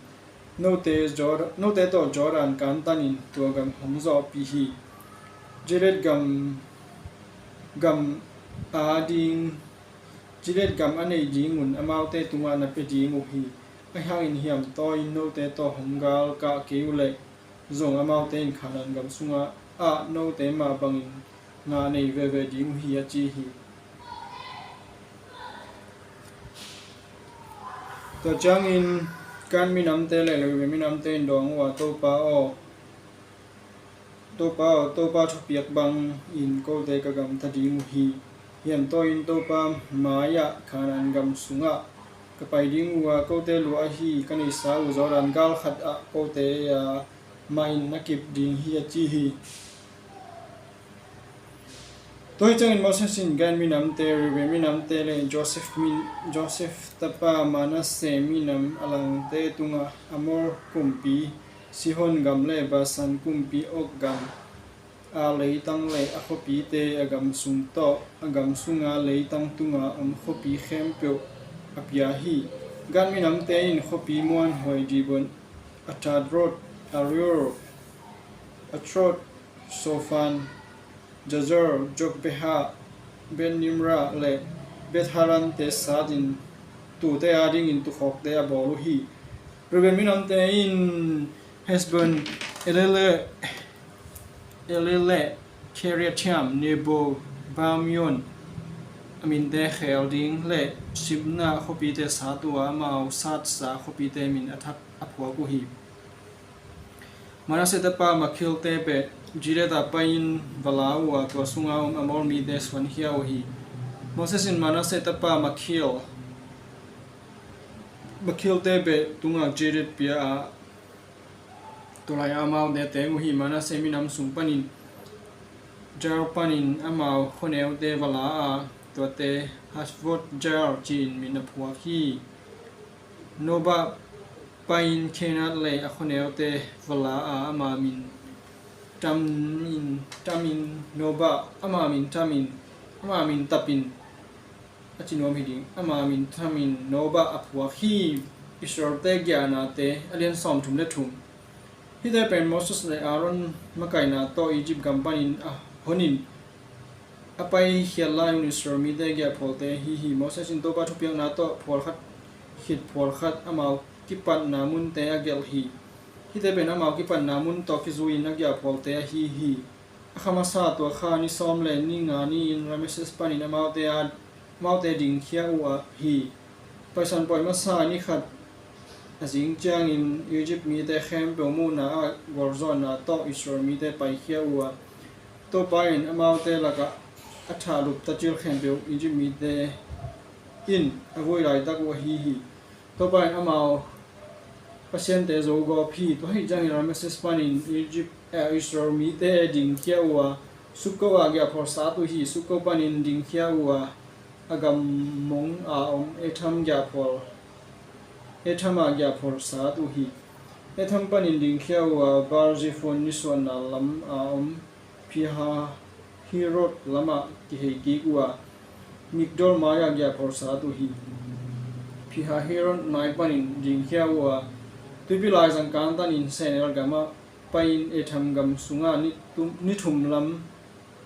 note Jor-, note tawh Jordan kantanin tua gam hong zawhpih hi. Gilead gam, gam ading, Gilead gam a neih dingun amaute tungah na pia ding uh hi. Ahi hangin hiam tawi-in note tawh hong galkah kei uh leh zong amaute in Kanaan gam sungah ah note mah bangin ngah nei veve ding uh hi, a ci hi. Tua ciangin Gad minamte le Reuben minamte in dawng uh a, Topa aw, Topa aw, Topa thupiak bangin kote ka gamta ding uh hi. Hiam tawi-in Topa mai-ah Kanaan gam sungah ka pai ding uh a, kote luah ahi ka neihsa uh Jordan gal khatah kote a mah in na kip ding hi, a ci hi. Tua hi ciangin Moses in Gad minamte, Reuben minamte le Joseph min, Joseph tapa Manasseh minam a langte tungah Amor kumpi Sihon gam le Basan kumpi Og gam a leitang le a khuapite, a gam sung tawh a gam sunga leitang tunga om khuapi khempeuh a pia hi. Gad minamte in khuapi muanhuai Dibon, Atatrot, Aroer, Atrot, Sofan, Jazer, Jogbeha, Beth-nimra le Beth-haran te satin tuute adingin tukhawkte a bawl uh hi. Reuben minamte in Hesbon, Eleale, Eleale, Kiriathaim, Nebo, Baal-meon a minte khel ding le Sibma khuapite sat uh a, amau satsa khuapite min a thak a phuak uh hi. Manasseh tapa Makhilte beh Gilead ah pai-in va la uh a, tua sunga om Amor mite suankhia uh hi. Moses in Manasseh tapa Makhil, Makhilte beh tungah Gilead pia a, tua lai-ah amaute teng uh hi. Manasseh minam sung panin Jair panin amau khuaneute va la a, tuate Hawoth-jair ci-in min a phuak hi. Nobah pai-in Kenaz le a khuaneute va la a, ama min tamin, tamin Nobah, ama min tamin, ama min tapin, a ci nuam hi ding, ama min tamin Nobah a phuak hi. Israelte giahnate a lian sawmthum le thum. Hihte pen Moses le Aaron makaihna tawh Egypt gam panin a honin a paikhiat lai-un Israel mite giahphualte ahi hi. Moses in Topa thupiakna tawh phual khat khit phual khat amau kipatna munte a gelh hi. Hihte pen amau kipatna mun tawh kizui-in a giahphualte ahi hi. A kha masa tua kha ni sawm le ni nga ni-in Rameses panin amaute a, amaute dingkhia uh a hi. Paisan pawi masa ni khat a zing ciangin Egypt mite khempeuh muhna ah gualzawhna tawh Israel mite paikhia uh a, Topa in amaute lakah a thahlup tacil khempeuh Egypt mite in a vui laitak uh ahi hi. Topa in amau pasiante zogawp hi. Tua hi ciangin Rameses panin Egypt, eh, Israel mite dingkhia uh a, Sukkoth ah giahphual sat uh hi. Sukkoth panin dingkhia uh a, a gam mong a om Etham giahphual, Etham ah giahphual sat uh hi. Etham panin dingkhia uh a, Baal-zephon nisuahna lam a om Pi-hahiroth lamah kihei kik uh a, Migdol mai-ah giahphual sat uh hi. Pi-hahiroth mai panin dingkhia uh a, tuipi laizang kantanin Senir gamah pai-in Etham gam sungah ni tum, ni thum lam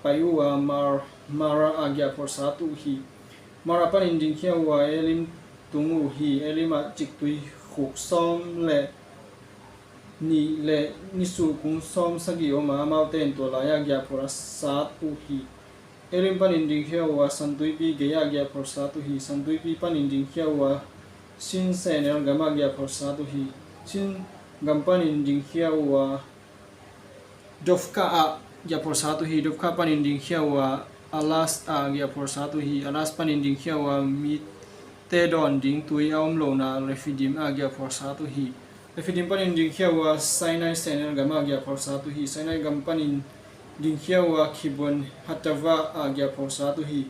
pai uh a, Mar, Marah ah giahphual sat uh hi. Marah panin dingkhia uh a, Elim tung uh hi. Elim ah ciktui khuk sawm le nih le nisuh kung sawm sagih om a, amaute in tua lai-ah giahphual a sat uh hi. Elim panin dingkhia uh a, Santuipi gei-ah giahphual sat uh hi. Santuipi panin dingkhia uh a, Sin Senir gamah giahphual sat uh hi. Sin gam panin dingkhia uh a, Dofkah ah giahphual sat uh hi. Dofkah panin dingkhia uh a, Alas ah giahphual sat uh hi. Alas panin dingkhia uh a, mite dawn ding tui a om lohna Rephidim ah giahphual sat uh hi. Rephidim panin dingkhia uh a, Sinai Senir gamah giahphual sat uh hi. Sinai gam panin dingkhia uh a, Kibroth Hattaavah ah giahphual sat uh hi.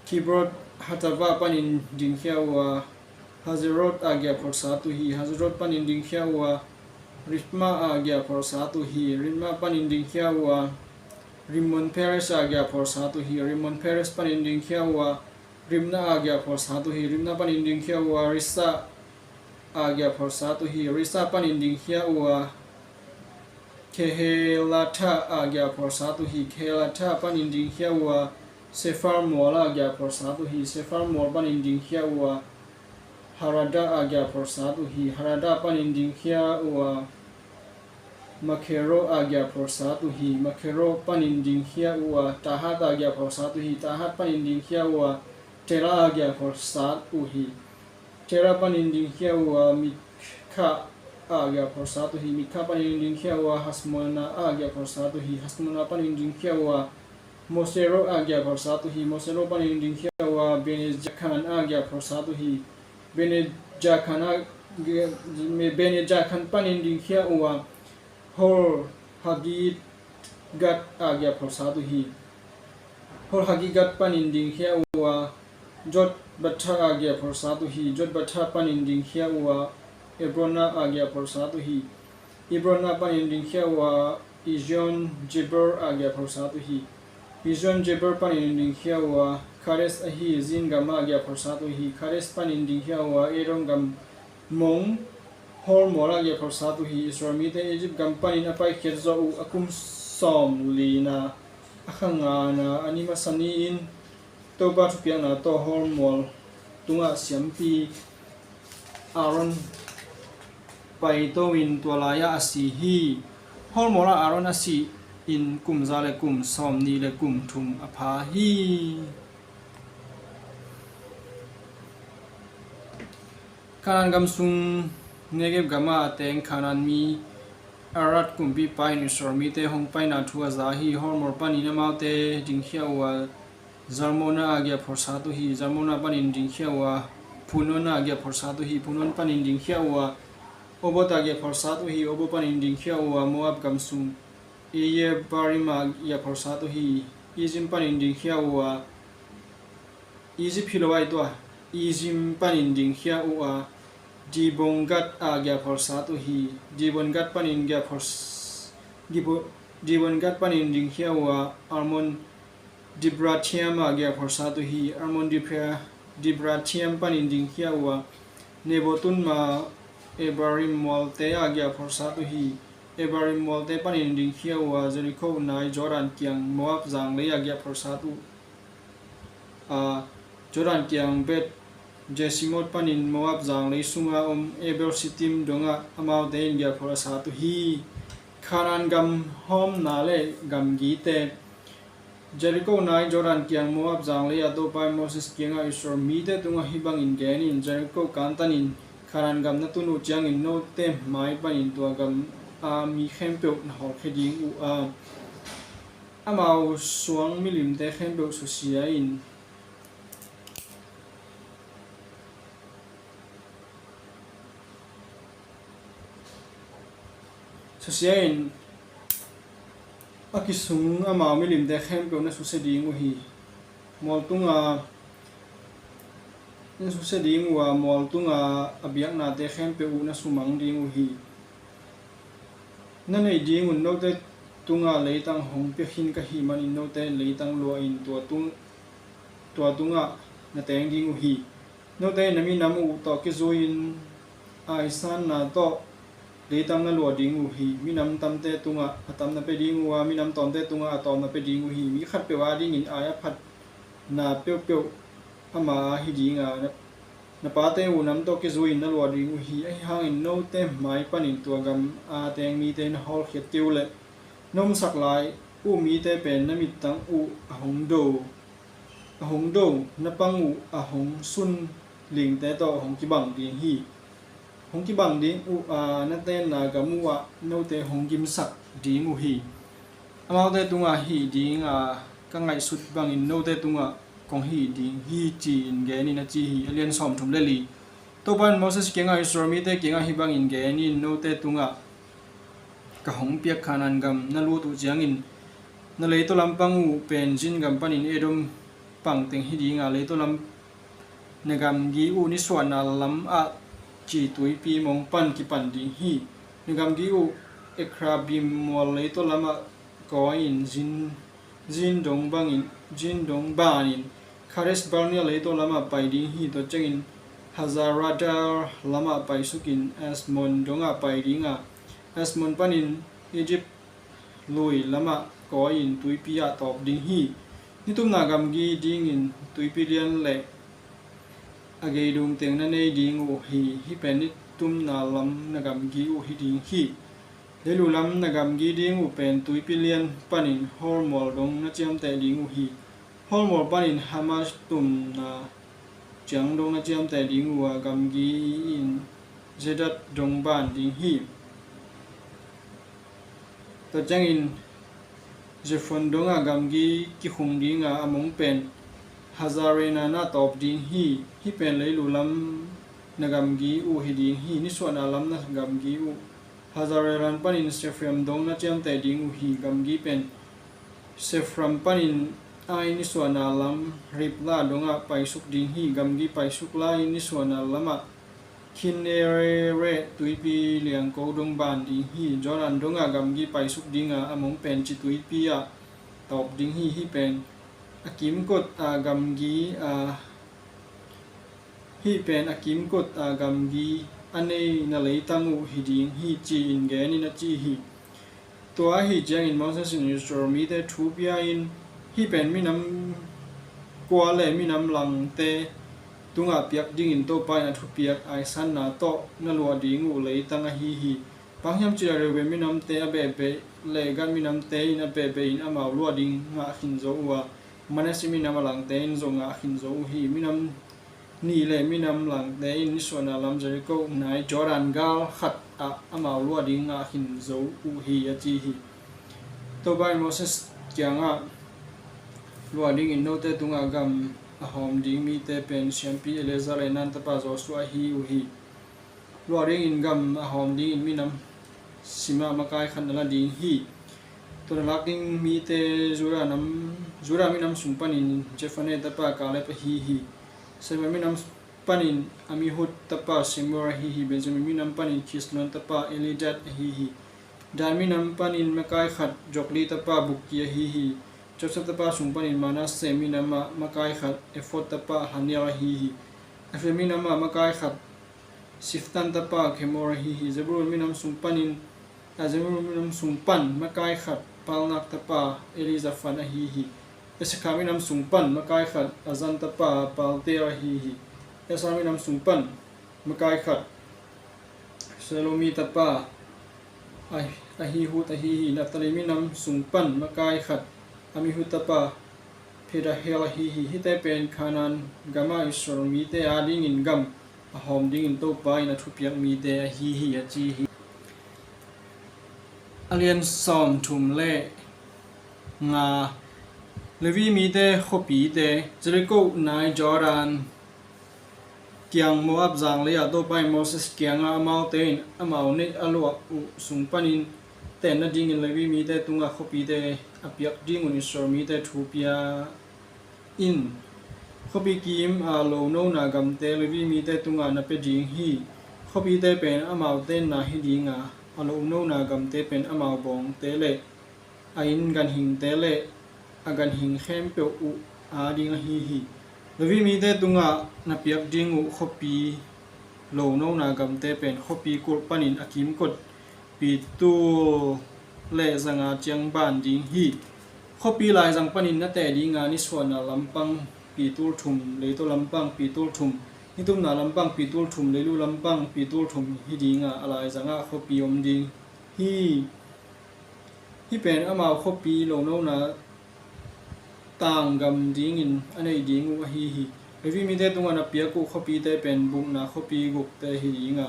Kibroth Hattaavah panin dingkhia uh a, Hazeroth ah giahphual sat uh hi. Hazeroth panin dingkhia uh a, Rithmah ah giahphual sat uh hi. Rithmah panin dingkhia uh a, Rimmon Peres ah giahphual sat uh hi. Rimmon Peres panin dingkhia uh a, Riblah ah giahphual sat uh hi. Riblah panin dingkhia uh a, Rissah ah giahphual sat uh hi. Rissah panin dingkhia uh a, Kehelathah ah giahphual sat uh hi. Kehelathah panin dingkhia uh a, Sephar mual ah giahphual sat uh hi. Sephar mual panin dingkhia uh a, Haradah ah giahphual sat uh hi. Haradah panin dingkhia uh a, Makkeroth ah giahphual sat uh hi. Makkeroth panin dingkhia uh a, Tahath ah giahphual sat uh hi. Tahath panin dingkhia uh a, Terah ah giahphual sat uh hi. Terah panin dingkhia uh a, Mitkah ah giahphual sat uh hi. Mitkah panin dingkhia uh a, Hasmonah ah giahphual sat uh hi. Hasmonah panin dingkhia uh a, Mosero a giahpholsat uh hi. Mosero panin dingkhia uh a, Bene Jaakan a giahpholsat uh hi. Bene Jaakan a, Bene Jaakan panin dingkhia uh a, Hor Hagigat a giahpholsat uh hi. Hor Hagigat panin dingkhia uh a, Jotbatha a giahpholsat uh hi. Jotbatha panin dingkhia uh a, Ebrona a giahpholsat uh hi. Ebrona panin dingkhia uh a, Ezion Geber a giahpholsat uh hi. Ezion Geber panin dingkhia uh a, Kades ahi Zin gam a giahpholsat uh hi. Kades panin dingkhia uh a, Edom gam mong Hor mual a giahpholsat uh hi. Israel mite Egypt gam panin a paikhiat zawh uh a kum sawm lina, a kha ngana, a ni masa ni-in Topa thupiakna tawh Hor mual tungah siampi Aaron paito-in tua lai-ah a si hi. Hor mualah Aaron a sih in kum za le kum sawm nih le kum thum a pha hi. Kanaan gam sung Negeb gamah a teng Kanaan mi Arad kumpipa in Israel mite hong paina thu a za hi. Hor mual panin amaute dingkhia uh a, Zalmona a giahpholsat uh hi. Zalmona panin dingkhia uh a, Punon a giahpholsat uh hi. Punon panin dingkhia uh a, Obot a giahpholsat uh hi. Obot panin dingkhia uh a, Moab gam sung Iye-Abarim a giahpholsat uh hi. Ezim panin dingkhia uh a, Egypt hi lo ai tua, Ezim panin dingkhia uh a, Dibon-Gad a giahpholsat uh hi. Dibon-Gad panin giahphols-, Dibo-, Dibon-Gad panin dingkhia uh a, Almon Dibratiam a giahpholsat uh hi. Almon Dibra-, Dibratiam panin dingkhia uh a, Nebo Tunma Ebarim mualte a giahpholsat uh hi. Ebarim mualte panin dingkhia uh a, Jericho nai Jordan kiang Moab zanglei a giahpholsat uh a, Jordan kiang Bet Jesimot panin Moab zanglei sunga om Abel Sitim dongah amaute in giahpholh a sat uh hi. Kanaan gam hawmna le gamgite. Jericho nai Jordan kiang Moab zanglei ah Topa in Moses kiangah Israel mite tungah hih bangin gen in, Jericho kantanin Kanaan gam na tun uh ciangin note mai panin tua gam a mi khempeuh na hawlkhia ding uh a, amau suang milimte khempeuh susia in, susia in a kisung amau milimte khempeuh na susia ding uh hi. Mual tunga na susia ding uh a, mual tunga a biaknate khempeuh uh na sumang ding uh hi. Na neih ding un note tungah leitang hong pia khin ka hih manin note in leitang lua in tua tung, tua tungah na teng ding uh hi. Note in na minam uh tawh kizui-in aisanna tawh leitang na luah ding uh hi. Minam tamte tungah a tam na pia ding uh a, minam tawmte tungah a tawm na pia ding uh hi. Mi khatpeuh adingin ai a phatna peuhpeuh ama a hi ding a, na, na pate uh nam tawh kizui-in na luah ding uh hi. Ahi hangin note mai panin tua gam a teng mite na hawlkhiat kei uh leh, na omsak lai uh mite pen na mittang uh a hong do, a hong do, na pang uh a hong sun lingte tawh hong kibang ding hi. Hong kibang ding uh a, na tenna gam uh ah note hong gimsak ding uh hi. Amaute tungah hih ding a, ka ngaihsut bangin note tungah kong hih ding hi, ci-in gen in, a ci hi. A lian sawmthum le li. Topa in Moses kiangah, Israel mite kiangah hih bangin gen in, note tungah ka hong piak Kanaan gam na lut uh ciangin, na leitaw lampang uh pen Zin gam panin Edom pang teng hi ding a, leitaw lam na gamgi uh nisuahna lamah ci tuipi mong pan kipan ding hi. Na gamgi uh Akrabim mual leitaw lamah kawi-in Zin, Zin dong bangin, Zin dong banin Kades Barnea leitaw lamah pai ding hi. Tua ciangin Hazaradar lamah paisukin Asmon dongah pai ding a, Asmon panin Egypt lui lamah kawi-in tuipi ah tawp ding hi. Nitumna gamgi dingin tuipi lian le a geidung teng na nei ding uh hi. Hih pen nitumna lam na gamgi uh hi ding hi. Leilu lam na gamgi ding uh pen tuipi lian panin Hor mual dong na ciamteh ding uh hi. Hor mual panin Hamas tumna ciang dong na ciamteh ding uh a, gamgi in Zedad dong ban ding hi. Tua ciangin Zephon dongah gamgi kikhung dinga a mong pen Hazar-enan ah tawp ding hi. Hih pen leilu lam na gamgi uh hi ding hi. Nisuahna lam na gamgi uh Hazar-enan panin Sepharaim dong na ciamteh ding uh hi. Gamgi pen Sepharaim panin a nisuahna lam Riblah dongah paisuk ding hi. Gamgi paisuk lai nisuahna lamah Kinnereth tuipi liangko dong ban ding hi. Jordan dongah gamgi paisuk dinga a mong pen ci tuipi ah tawp ding hi. Hih pen a kimkot a gamgi a hih pen a kimkot a gamgi a neina leitang uh hi ding hi, ci-in genin a ci hi. Tua ahi ciangin Moses in Israel mite thu pia-in, hih pen minam kua le minam langte tungah piak dingin Topa in a thupiak aisanna tawh na luah ding uh leitang ahi hi. Bang hiam cih leh Reuben minamte a behbeh le Gad minamte in a behbeh in amau luah ding ngah khin zo uh a, Manasseh minam a langte in zong ngah khin zo uh hi. Minam nih le minam langte in nisuahna lam Jericho nai Jordan gal khat ah amau luah ding ngah khin zo uh hi, a ci hi. Topa in Moses kiangah, luah dingin note tungah gam a hawm ding mite pen siampi Eleazar le Nun tapa Joshua ahi uh hi. Luah dingin gam a hawm dingin minam simah makai khat na la ding hi. Tua na lak ding mite Judah nam, Judah minam sung panin Jephunneh tapa Kaleb ahi hi. Simeon minam panin Amihud tapa Shemuel ahi hi. Benjamin minam panin Kislon tapa Elidad ahi hi. Dan minam panin makai khat Jogli tapa Bukki ahi hi. Joseph tapa sung panin Manasseh minamah makai khat Ephod tapa Hanniel ahi hi. Ephraim minamah makai khat Shiphtan tapa Kemuel ahi hi. Zebulun minam sung panin, a, Zebulun minam sung pan makai khat Parnak tapa Elizaphan ahi hi. Issachar minam sung pan makai khat Azan tapa Paltiel ahi hi. Asher minam sung pan makai khat Shelomi tapa Ah-, Ahihud ahi hi. Naphtali minam sung pan makai khat Amihud tapa Pedahel ahi hi. Hihte pen Kanaan gamah Israel mite adingin gam a hawm dingin Topa in a thupiak mite ahi hi, a ci hi. A lian sawmthum le nga. Levi mite khuapite. Jericho nai Jordan kiang Moab zanglei ah Topa in Moses kiangah amaute in amau neih a luah uh sung panin tenna dingin Levi mite tungah khuapite a piak dingun Israel mite thu pia in. Khuapi kim a lonona gamte Levi mite tungah na pia ding hi. Khuapite pen amau tenna hi dinga, a lonona gamte pen amau bawngte le a inn ganhingte le a ganhing khempeuh uh ading ahi hi. Levi mite tungah na piak ding uh khuapi lonona gamte pen khuapi kulh panin a kimkot pitul le zanga ciang ban ding hi. Khuapi laizang panin na teh dinga nisuahna lampang pitul thum, leitaw lampang pitul thum, nitumna lampang pitul thum, leilu lampang pitul thum hi dinga a laizangah khuapi om ding hi. Hih pen amau khuapi lonona tanggam dingin a neih ding uh ahi hi. Levi mite tungah na piak uh khuapite pen bukna khuapi gukte hi dinga,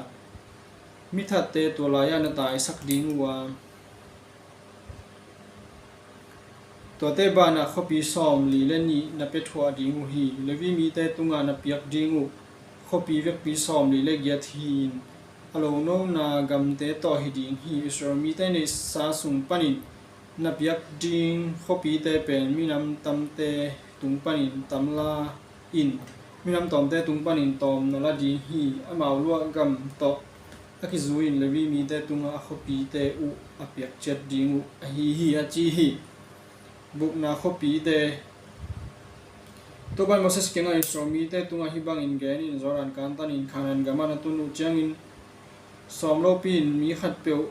mithatte tua lai-ah na taisak ding uh a, tuate banah khuapi sawmli le nih na pia thuah ding uh hi. Levi mite tungah na piak ding uh khuapi vekpi sawmli le giat hi-in, a lonona gamte tawh hi ding hi. Israel mite neihsa sung panin na piak ding khuapite pen minam tamte tung panin tam la in, minam tawmte tung panin tawm na la ding hi. Amau luah gam tawh a kizui-in Levi mite tungah a khuapite uh a piak ciat ding uh ahi hi, a ci hi. Bukna khuapite. Topa in Moses kiangah Israel mite tungah hih bangin genin, Jordan kantanin Kanaan gamah na tun uh ciangin sawm lopi-in mi khatpeuh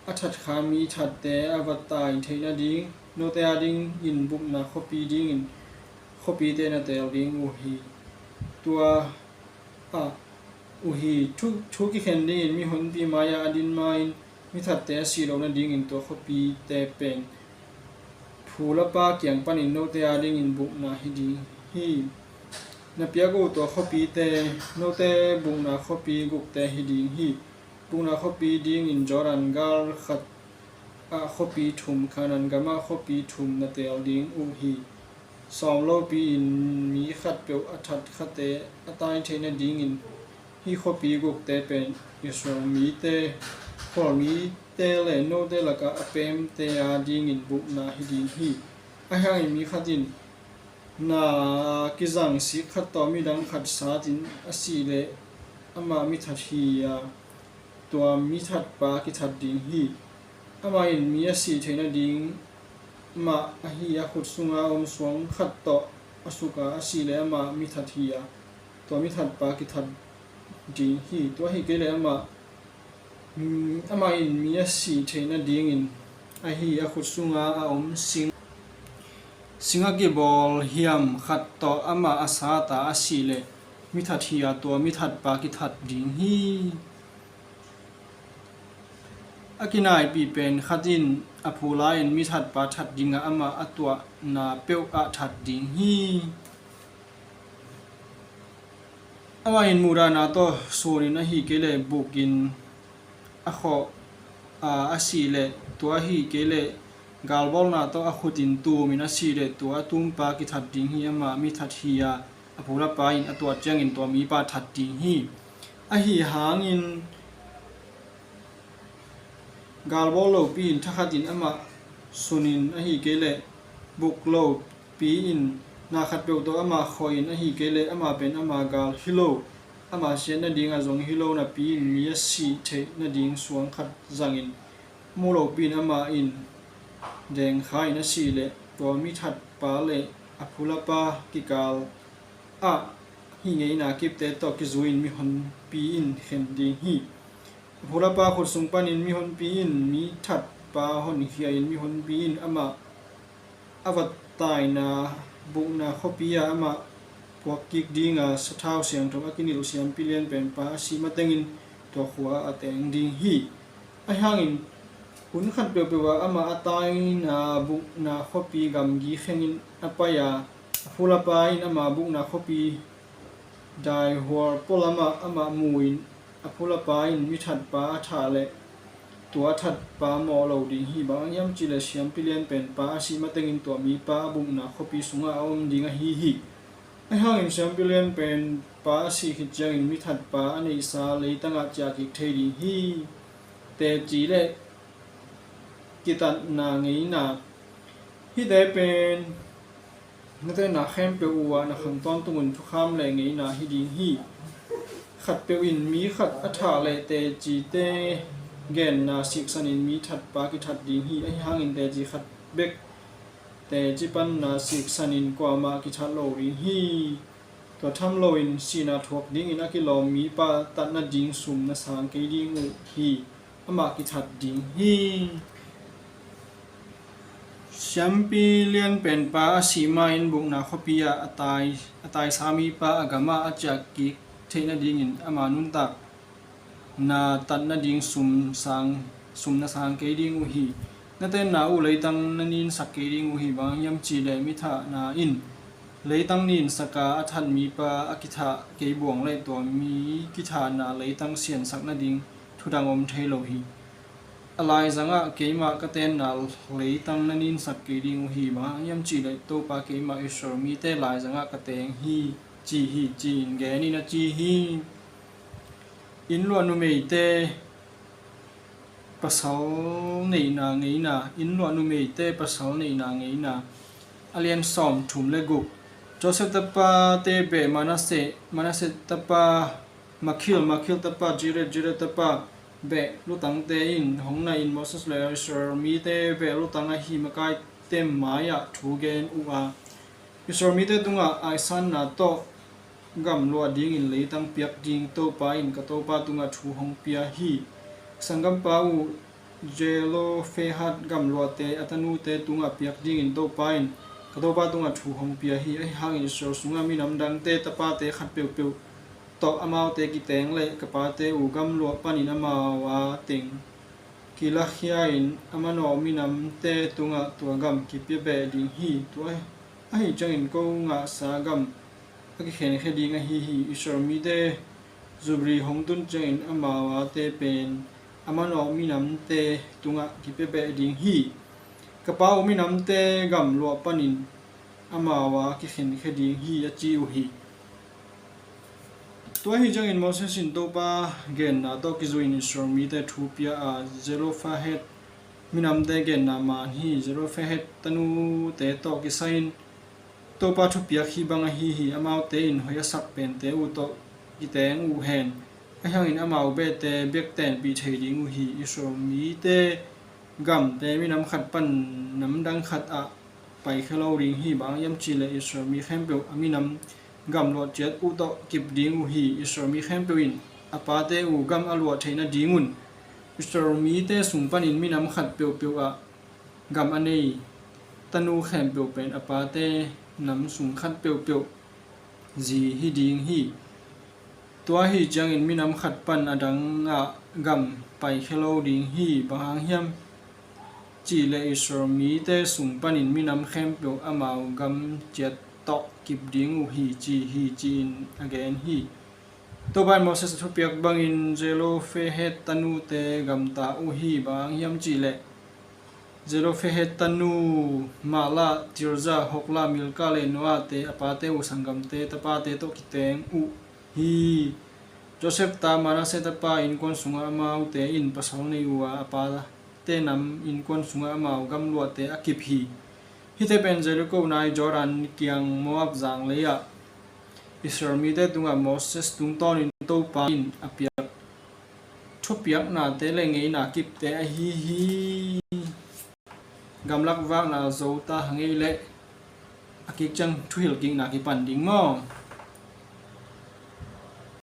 a thatkha mi thatte a va tai theih nading note adingin bukna khuapi dingin khuapite na teel ding uh hi. Tua ah uh hi. Thu, thu kikhen dingin mihonpi mai-ah a din ma-in mithatte a sih loh nadingin tua khuapite pen phulapa kiang panin note adingin bukna hi ding hi. Na piak uh tua khuapite note bukna khuapi gukte hi ding hi. Bukna khuapi dingin Jordan gal khat ah khuapi thum, Kanaan gamah khuapi thum na teel ding uh hi. Sawm lopi-in mi khatpeuh a that khate a tai theih nadingin hih khuapi gukte pen Israel mite, khualmite le note lakah a pemte a dingin bukna hi ding hi. Ahi hangin mi khat in na kizang sik khat tawh midang khat satin a sih leh amah mithat hi a, tua mithatpa kithat ding hi. Amah in mi a sih theih nading mah ahi a khut sunga om suang khat tawh a suk a, a sih leh amah mithat hi a, tua mithatpa kithat ding hi. Tua hi kei leh amah, mm, amah in mi a sih theih nadingin ahi a khut sunga a om sing, sing a kibawl hiam khat tawh amah a sat a, a sih leh mithat hi a, tua mithatpa kithat ding hi. A kinaipih pen khat in a phu lai-in mithatpa that dingah amah a tuahna peuh ah that ding hi. Amah in muhdahna tawh sunin ahi kei leh bukin a khawh a, a sih leh, tua ahi kei leh galbawlna tawh a khutin tumin a sih leh, tua a tumpa kithat ding hi. Amah mithat hi a, a phu le pa in a tuat ciangin tua mipa that ding hi. Ahi hangin galbawl lopi-in thakhatin amah sunin ahi kei leh buk lopi-in na khatpeuh tawh amah khawhin ahi kei leh amah pen ama gal hi lo, ama siat nading a zong hi lo napi-in mi a sih theih nading suang khat zangin mu lopi-in amah in dengkha-in a sih leh, tua mithatpa le a phu le pa kikal ah hih ngeina kipte tawh kizui-in mihonpi in khen ding hi. A phu le pa khut sung panin mihonpi in mithatpa honkhia-in mihonpi in amah a va taina bukna khuapi ah amah puak kik dinga sathau siangtho a kinilh siampi lianpen pa a sih matengin tua khua ah a teng ding hi. Ahi hangin hun khat peuhpeuh ah amah a taina bukna khuapi gamgi khengin a pai a, a phu le pa in ama bukna khuapi daihual pualam ah amah mu-in a phu le pa in mithatpa a thah leh tua a thatpa mawh lo ding hi. Bang hang hiam cih leh siampi lianpen pa a sih matengin tua mipa a bukna khuapi sungah a om ding ahi hi. Ahi hangin siampi lianpen pa a sih khit ciangin mithatpa a neihsa leitangah ciah kik thei ding hi. Teci le kitatna ngeina. Hihte pen na tenna khempeuh uh ah na khang tawntung un thukham le ngeina hi ding hi. Khatpeuh in mi khat a thah leh tecite genna siksanin mithatpa kithat ding hi. Ahi hangin teci khat bek teci panna siksanin kuamah kithat lo ding hi. Tua tham loin sihna thuak dingin a kilawm mipa tat nading sum na sang kei ding uh hi. Amah kithat ding hi. Siampi lianpen pa a sih ma-in bukna khuapi ah a tai, a taisa mipa a gamah a ciah kik theih nadingin ama nuntak na tat nading sum sang, sum na sang kei ding uh hi. Na tenna uh leitang na ninsak kei ding uh hi. Bang hang hiam cih leh mi thahna in leitang ninsak a, a that mipa a kithah kei buang leh tua mi kithahna leitang siansak nading thudang om thei lo hi. A laizangah keimah ka tenna leitang na ninsak kei ding uh hi. Bang hang hiam cih leh Topa keimah Israel mite laizangah ka teng hi, ci hi, ci-in gen in, a ci hi. Inn luah numeite pasal neihna ngeina, inn luah numeite pasal neihna ngeina. A lian sawm thum le guk. Joseph tapate beh Manasseh, Manasseh tapa Makhir, Makhir tapa Jared, Jared tapa beh lutangte in hong nai-in Moses le Israel mite beh lutang ahi makaite mai-ah thu gen uh a, Israel mite tungah aisanna tawh gam luah dingin leitang piak ding Topa in ka topa tungah thu hong pia hi. Sanggampa uh Zelophehad gamluahte a tanute tungah piak dingin Topa in ka topa tungah thu hong pia hi. Ahi hangin Israel sungah minam dangte tapate khat peuhpeuh tawh amaute kiteng le ka pate uh gamluah panin amau a teng kilakhia-in a manawh minamte tungah tua gam kipia beh ding hi. Tua ahi ciangin ko ngahsa gam a kikhenkhia ding ahi hi. Israel mite Jubilee hong tun ciangin amau ate pen a manawh minamte tungah kipiabeh ding hi. Ka pa uh minamte gamluah panin amau a kikhenkhia ding hi, a ci uh hi. Tua ahi ciangin Moses in Topa genna tawh kizui-in Israel mite thu pia a, Zelophehad minamte genna man hi. Zelophehad tanute tawh kisai-in Topa thupiak hih bang ahi hi. Amaute in hoih a sak pente uh tawh kiteng uh hen, ahi hangin amau behte biaktenpih thei ding uh hi. Israel mite gamte minam khat pan namdang khatah paikhia lo ding hi. Bang hang hiam cih leh Israel mi khempeuh a minam gamluah ciat uh tawh kip ding uh hi. Israel mi khempeuh in a pate uh gam a luah theih nadingun Israel mite sung panin minam khat peuhpeuh ah gam a nei tanu khempeuh pen a pate nam sung khat peuhpeuh zi hi ding hi. Tua ahi ciangin minam khat pan a dangah gam paikhia lo ding hi. Bang hang hiam cih leh Israel mite sung panin minam khempeuh amau gam ciat tawh kip ding uh hi, ci hi, ci-in a gen hi. Topa in Moses a thupiak bangin Zelophehad tanute gamta uh hi. Bang hang hiam cih leh Zelophehad tanu Mahlah, Tirza, Hoglah, Milkah le Noahte a pate uh sanggamte tapate tawh kiteng uh hi. Joseph ta Manasseh tapa innkuan sungah amaute in pasal nei uh a, a pate nam innkuan sungah amau gamluahte a kip hi. Hihte pen Jericho nai Jordan kiang Moab zanglei ah Israel mite tungah Moses tungtawnin Topa in a piak thupiaknate le ngeina kipte ahi hi. Gamlak vakna zo ta hang ei leh a kik ciang thuhilh kikna kipan ding maw?